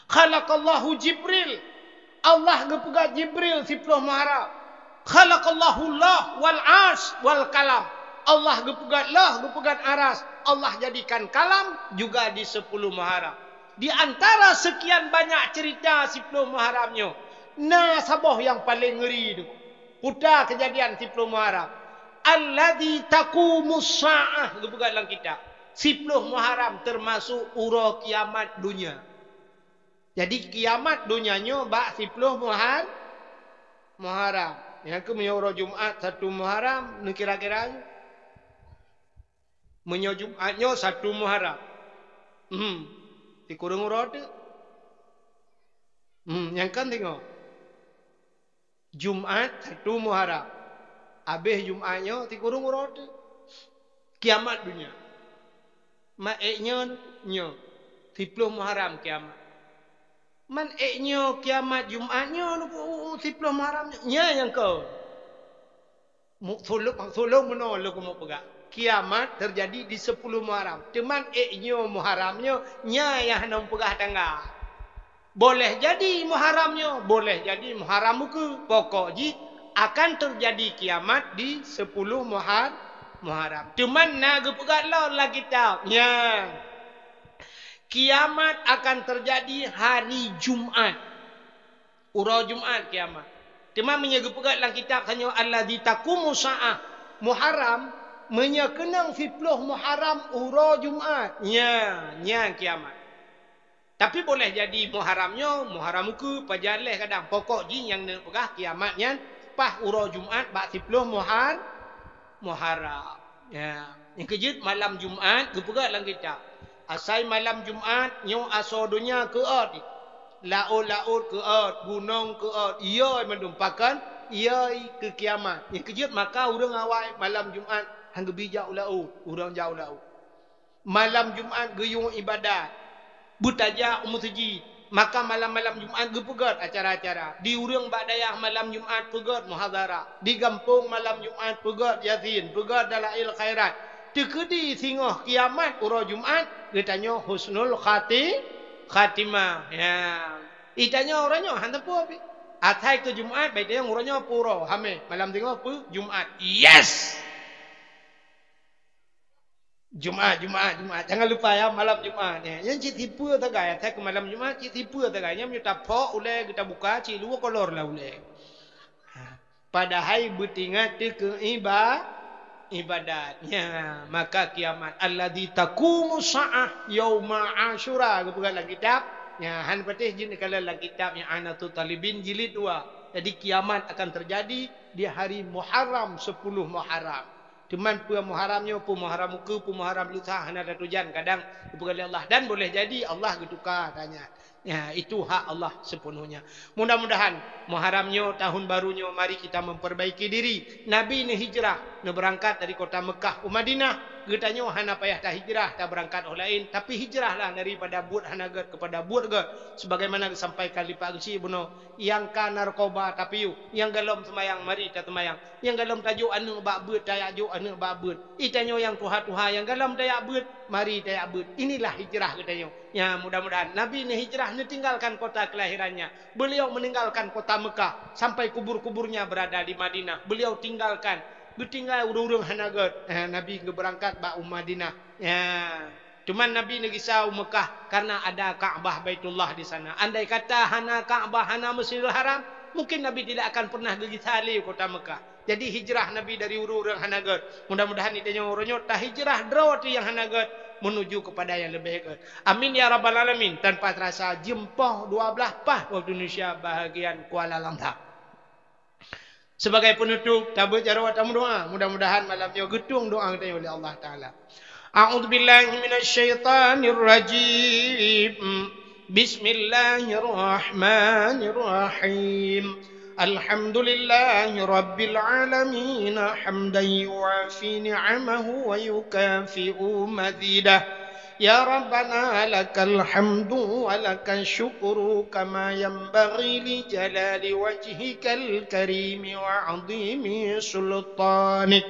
Khalaqallahu Jibril. Allah geupeugah Jibril siploh Muharram. Khalaqallahu Allah wal Arsh wal Kalam. Allah geupeugah Allah, geupeugah Aras. Allah jadikan kalam juga di sepuluh Muharram. Di antara sekian banyak cerita siploh Muharram nyoe, na saboh nyang paling ngeri tu. Puta kejadian siploh Muharram. Alladzi taqumus sa'ah, geupeugah lam kitab. Siploh Muharram termasuk uroe kiamat dunia. Jadi kiamat dunia nyoe bak siploh Muhar-, Muharram. Nyang keu meunyoe uroe Jumat satu Muharram, neukira-kira. Meunyoe Jumat nyoe satu Muharram. Hmm. Sikureueng uroe teuk. Hmm, nyang kan tengok. Jumat satu Muharram. Abéh Jumat nyoe sikureueng uroe teuk. Kiamat dunia. Man ék nyoe, nyoe siploh Muharram kiamat. Man ék nyoe kiamat Jumat nyoe, siploh Muharram nyoe. Nyan nyang kon. Mu-, suluk, suluk meunoe lôn keumeung peugah. Kiamat terjadi di sepuluh Muharram. Teuma ék nyoe Muharram nyoe, nyan nyang hana meupeugah tanggai. Boleh jadi Muharram nyoe, boleh jadi Muharram ukeue. Pokok jih akan terjadi kiamat di sepuluh Muhar-, Muharram. Teuma na geupeugah lom lam kitab. Nyan. Kiamat akan terjadi hari Jumat. Uroe Jumat kiamat. Teuma meunyoe geupeugah lam kitab tanyoe alladzi taqumu sa'ah Muharram, meunyoe keunong siploh Muharram uroe Jumat, nyan, nyan kiamat. Tapi boleh jadi Muharram nyoe, Muharram ukeue, pajan lheueh kadang. Pokok jih nyang neupeugah kiamat nyan paih uroe Jumat bak siploh Muhar-, Muharram. Ya, nyang keujeuet malam Jumat geupeugah lam kitab. Asai malam Jumat nyoe asoe donya keuôt. Laôt-laôt keuôt, gunong keuôt, iyoi mandum pakon, iyoi keu kiamat. Nyang keujeuet maka ureuëng awai malam Jumat han geubi jak u laôt, ureuëng jak u laôt. Malam Jumat geuyue iébadat. Beutajak u meuseujid. Maka malam-malam Jumat geupeugét acara-acara. Di ureuëng bak dayah malam Jumat peugét muhadharah. Di gampông malam Jumat peugét Yasin, peugét Dalail Khairat. Teukeudi singoh kiamat uroe Jumat, geutanyoe husnul khati-, khatimah. Ya. Itanyoe uroe nyoe hana peue pih. Asai keu Jumat, bai tanyong uroe nyoe peue uroe. Hamé, malam singoh peue? Jumat. Yes! Jumat, Jumat, Jumat. Jangan lupa ya, malam Jumat ya. Nyan cit sipeue sagai, asai keu malam Jumat cit sipeue sagai. Nyan meunyoe taphok ulée geuta buka, cit luwa kolor lah ulée. Ha. Padahai beutingat teu keu iba-, ibadat. Ya, maka kiamat alladzi taqumu sa'ah yauma Asyura geupeugah lam kitab. Ya, han patéh jeuet neukalon lam kitab nyang I'anatut Talibin jilid dua. Jadi kiamat akan terjadi di hari Muharram, sepuluh Muharram. Teuma peue Muharram nyoe, peue Muharram ukeue, peue Muharram lusa hana tatujan, kadang geupeugah lé Allah. Dan boleh jadi Allah geutuka tanya. Ya, itu hak Allah sepenuhnya. Mudah-mudahan Muharram nyoe, tahun baru nyoe, mari kita memperbaiki diri. Nabi neuhijrah, neubeurangkat dari kota Mekah u Madinah. Geutanyoe hana payah tahijrah, tabeurangkat u laén, tapi hijrahlah daripada buet hana gét kepada buet gét. Sebagaimana geusampaikan lé Pak Geuchik bunoe, nyang ka narkoba tapiôh, nyang golom seumayang, mari taseumayang. Nyang golom tajok aneuëk bak beuet, tajak jok aneuëk bak beuet. Itanyoe nyang tuha-tuha, nyang golom tajak beuet, mari tajak beuet. Inilah hijrah geutanyoe. Ya, mudah-mudahan Nabi neuhijrah, neutinggalkan kota kelahirannya. Beliau meninggalkan kota Mekah, sampai kubur-kuburnya berada di Madinah. Beliau tinggalkan, geutinggai ureuëng-ureuëng hana gét. Eh, Nabi geubeurangkat bak u Madinah. Ya. Cuman Nabi neugisa u Mekah karena ada Ka'bah Baitullah di sana. Andai kata hana Ka'bah, hana Masjidil Haram, Mungkin Nabi tidak akan pernah geugisa lé kota Mekah. Jadi hijrah Nabi dari ureuëng-ureuëng hana gét. Mudah-mudahan di tanyoe uroe nyoe tahijrah droe teuh nyang hana gét menuju kepada yang lebih gét. Amin ya rabbal alamin. Tanpa terasa jeuem poh dua belas paih waktu Indonesia bahagian Kuala Lantak. Sebagai penutup, tabeuet jaroe tameudoa. Mudah-mudahan malam nyoe geutueng doa geutanyoe lé Allah Taala. A'udzubillahi minasyaitanirrajim. Bismillahirrahmanirrahim. Alhamdulillahi rabbil alamin, hamdan yuwafi ni'amahu wa yukafi'u mazidah. يا ربنا لك الحمد ولك الشكر كما ينبغي لجلال وجهك الكريم وعظيم سلطانك.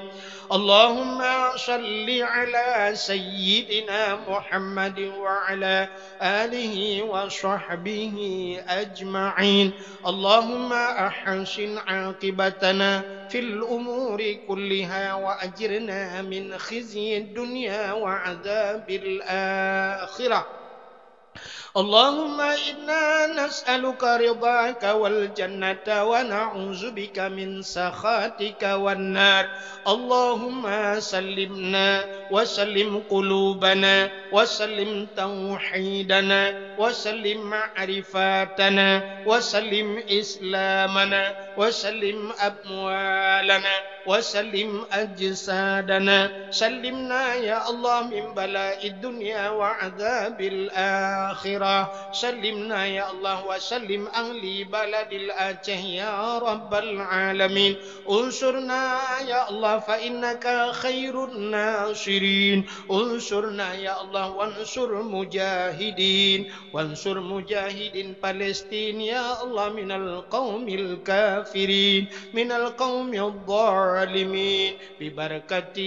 اللهم صل على سيدنا محمد وعلى آله وصحبه أجمعين. اللهم أحسن عاقبتنا في الأمور كلها وأجرنا من خزي الدنيا وعذاب الآخرة. اللهم إنا نسألك رضاك والجنة ونعوذ بك من سخطك والنار. اللهم سلمنا وسلم قلوبنا وسلم توحيدنا وسلم معرفتنا وسلم إسلامنا وسلم أموالنا وسلم أجسادنا. سلمنا يا الله من بلاء الدنيا وعذاب الآخرة. سلمنا يا الله وسلم أهل بلد الأعشى يا رب العالمين. انصرنا يا الله فإنك خير الناصرين. انصرنا يا الله وانصر مجاهدين. وانصر مجاهدين فلسطين يا الله من القوم الكافرين، من القوم الظالمين، ببركة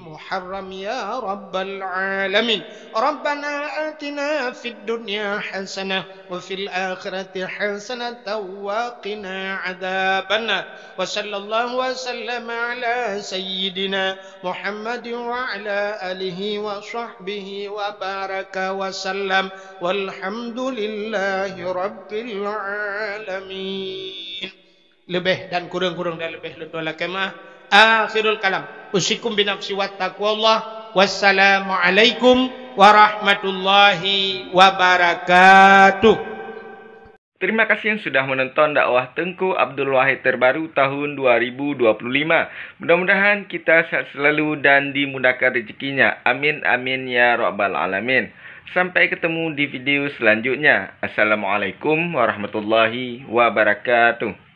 محرم يا رب العالمين. ربنا آتنا في الدنيا حسنة وفي الآخرة حسنة وقنا عذاب النار. وصلى الله وسلم على سيدنا محمد وعلى آله وصحبه وبارك وسلم. والحمد لله رب العالمين. Leubeh dan kureueng-kureueng dan leubeh lôn tuan lakée meu'ah. Akhirul kalam. Usikum binafsi wa taqwallah. Wassalamualaikum warahmatullahi wabarakatuh. Terima kasih yang sudah menonton dakwah Teungku Abdul Wahid terbaru tahun dua ribu dua puluh lima. Mudah-mudahan kita sehat selalu dan dimudahkan rezekinya. Amin, amin, ya rabbal alamin. Sampai ketemu di video selanjutnya. Assalamualaikum warahmatullahi wabarakatuh.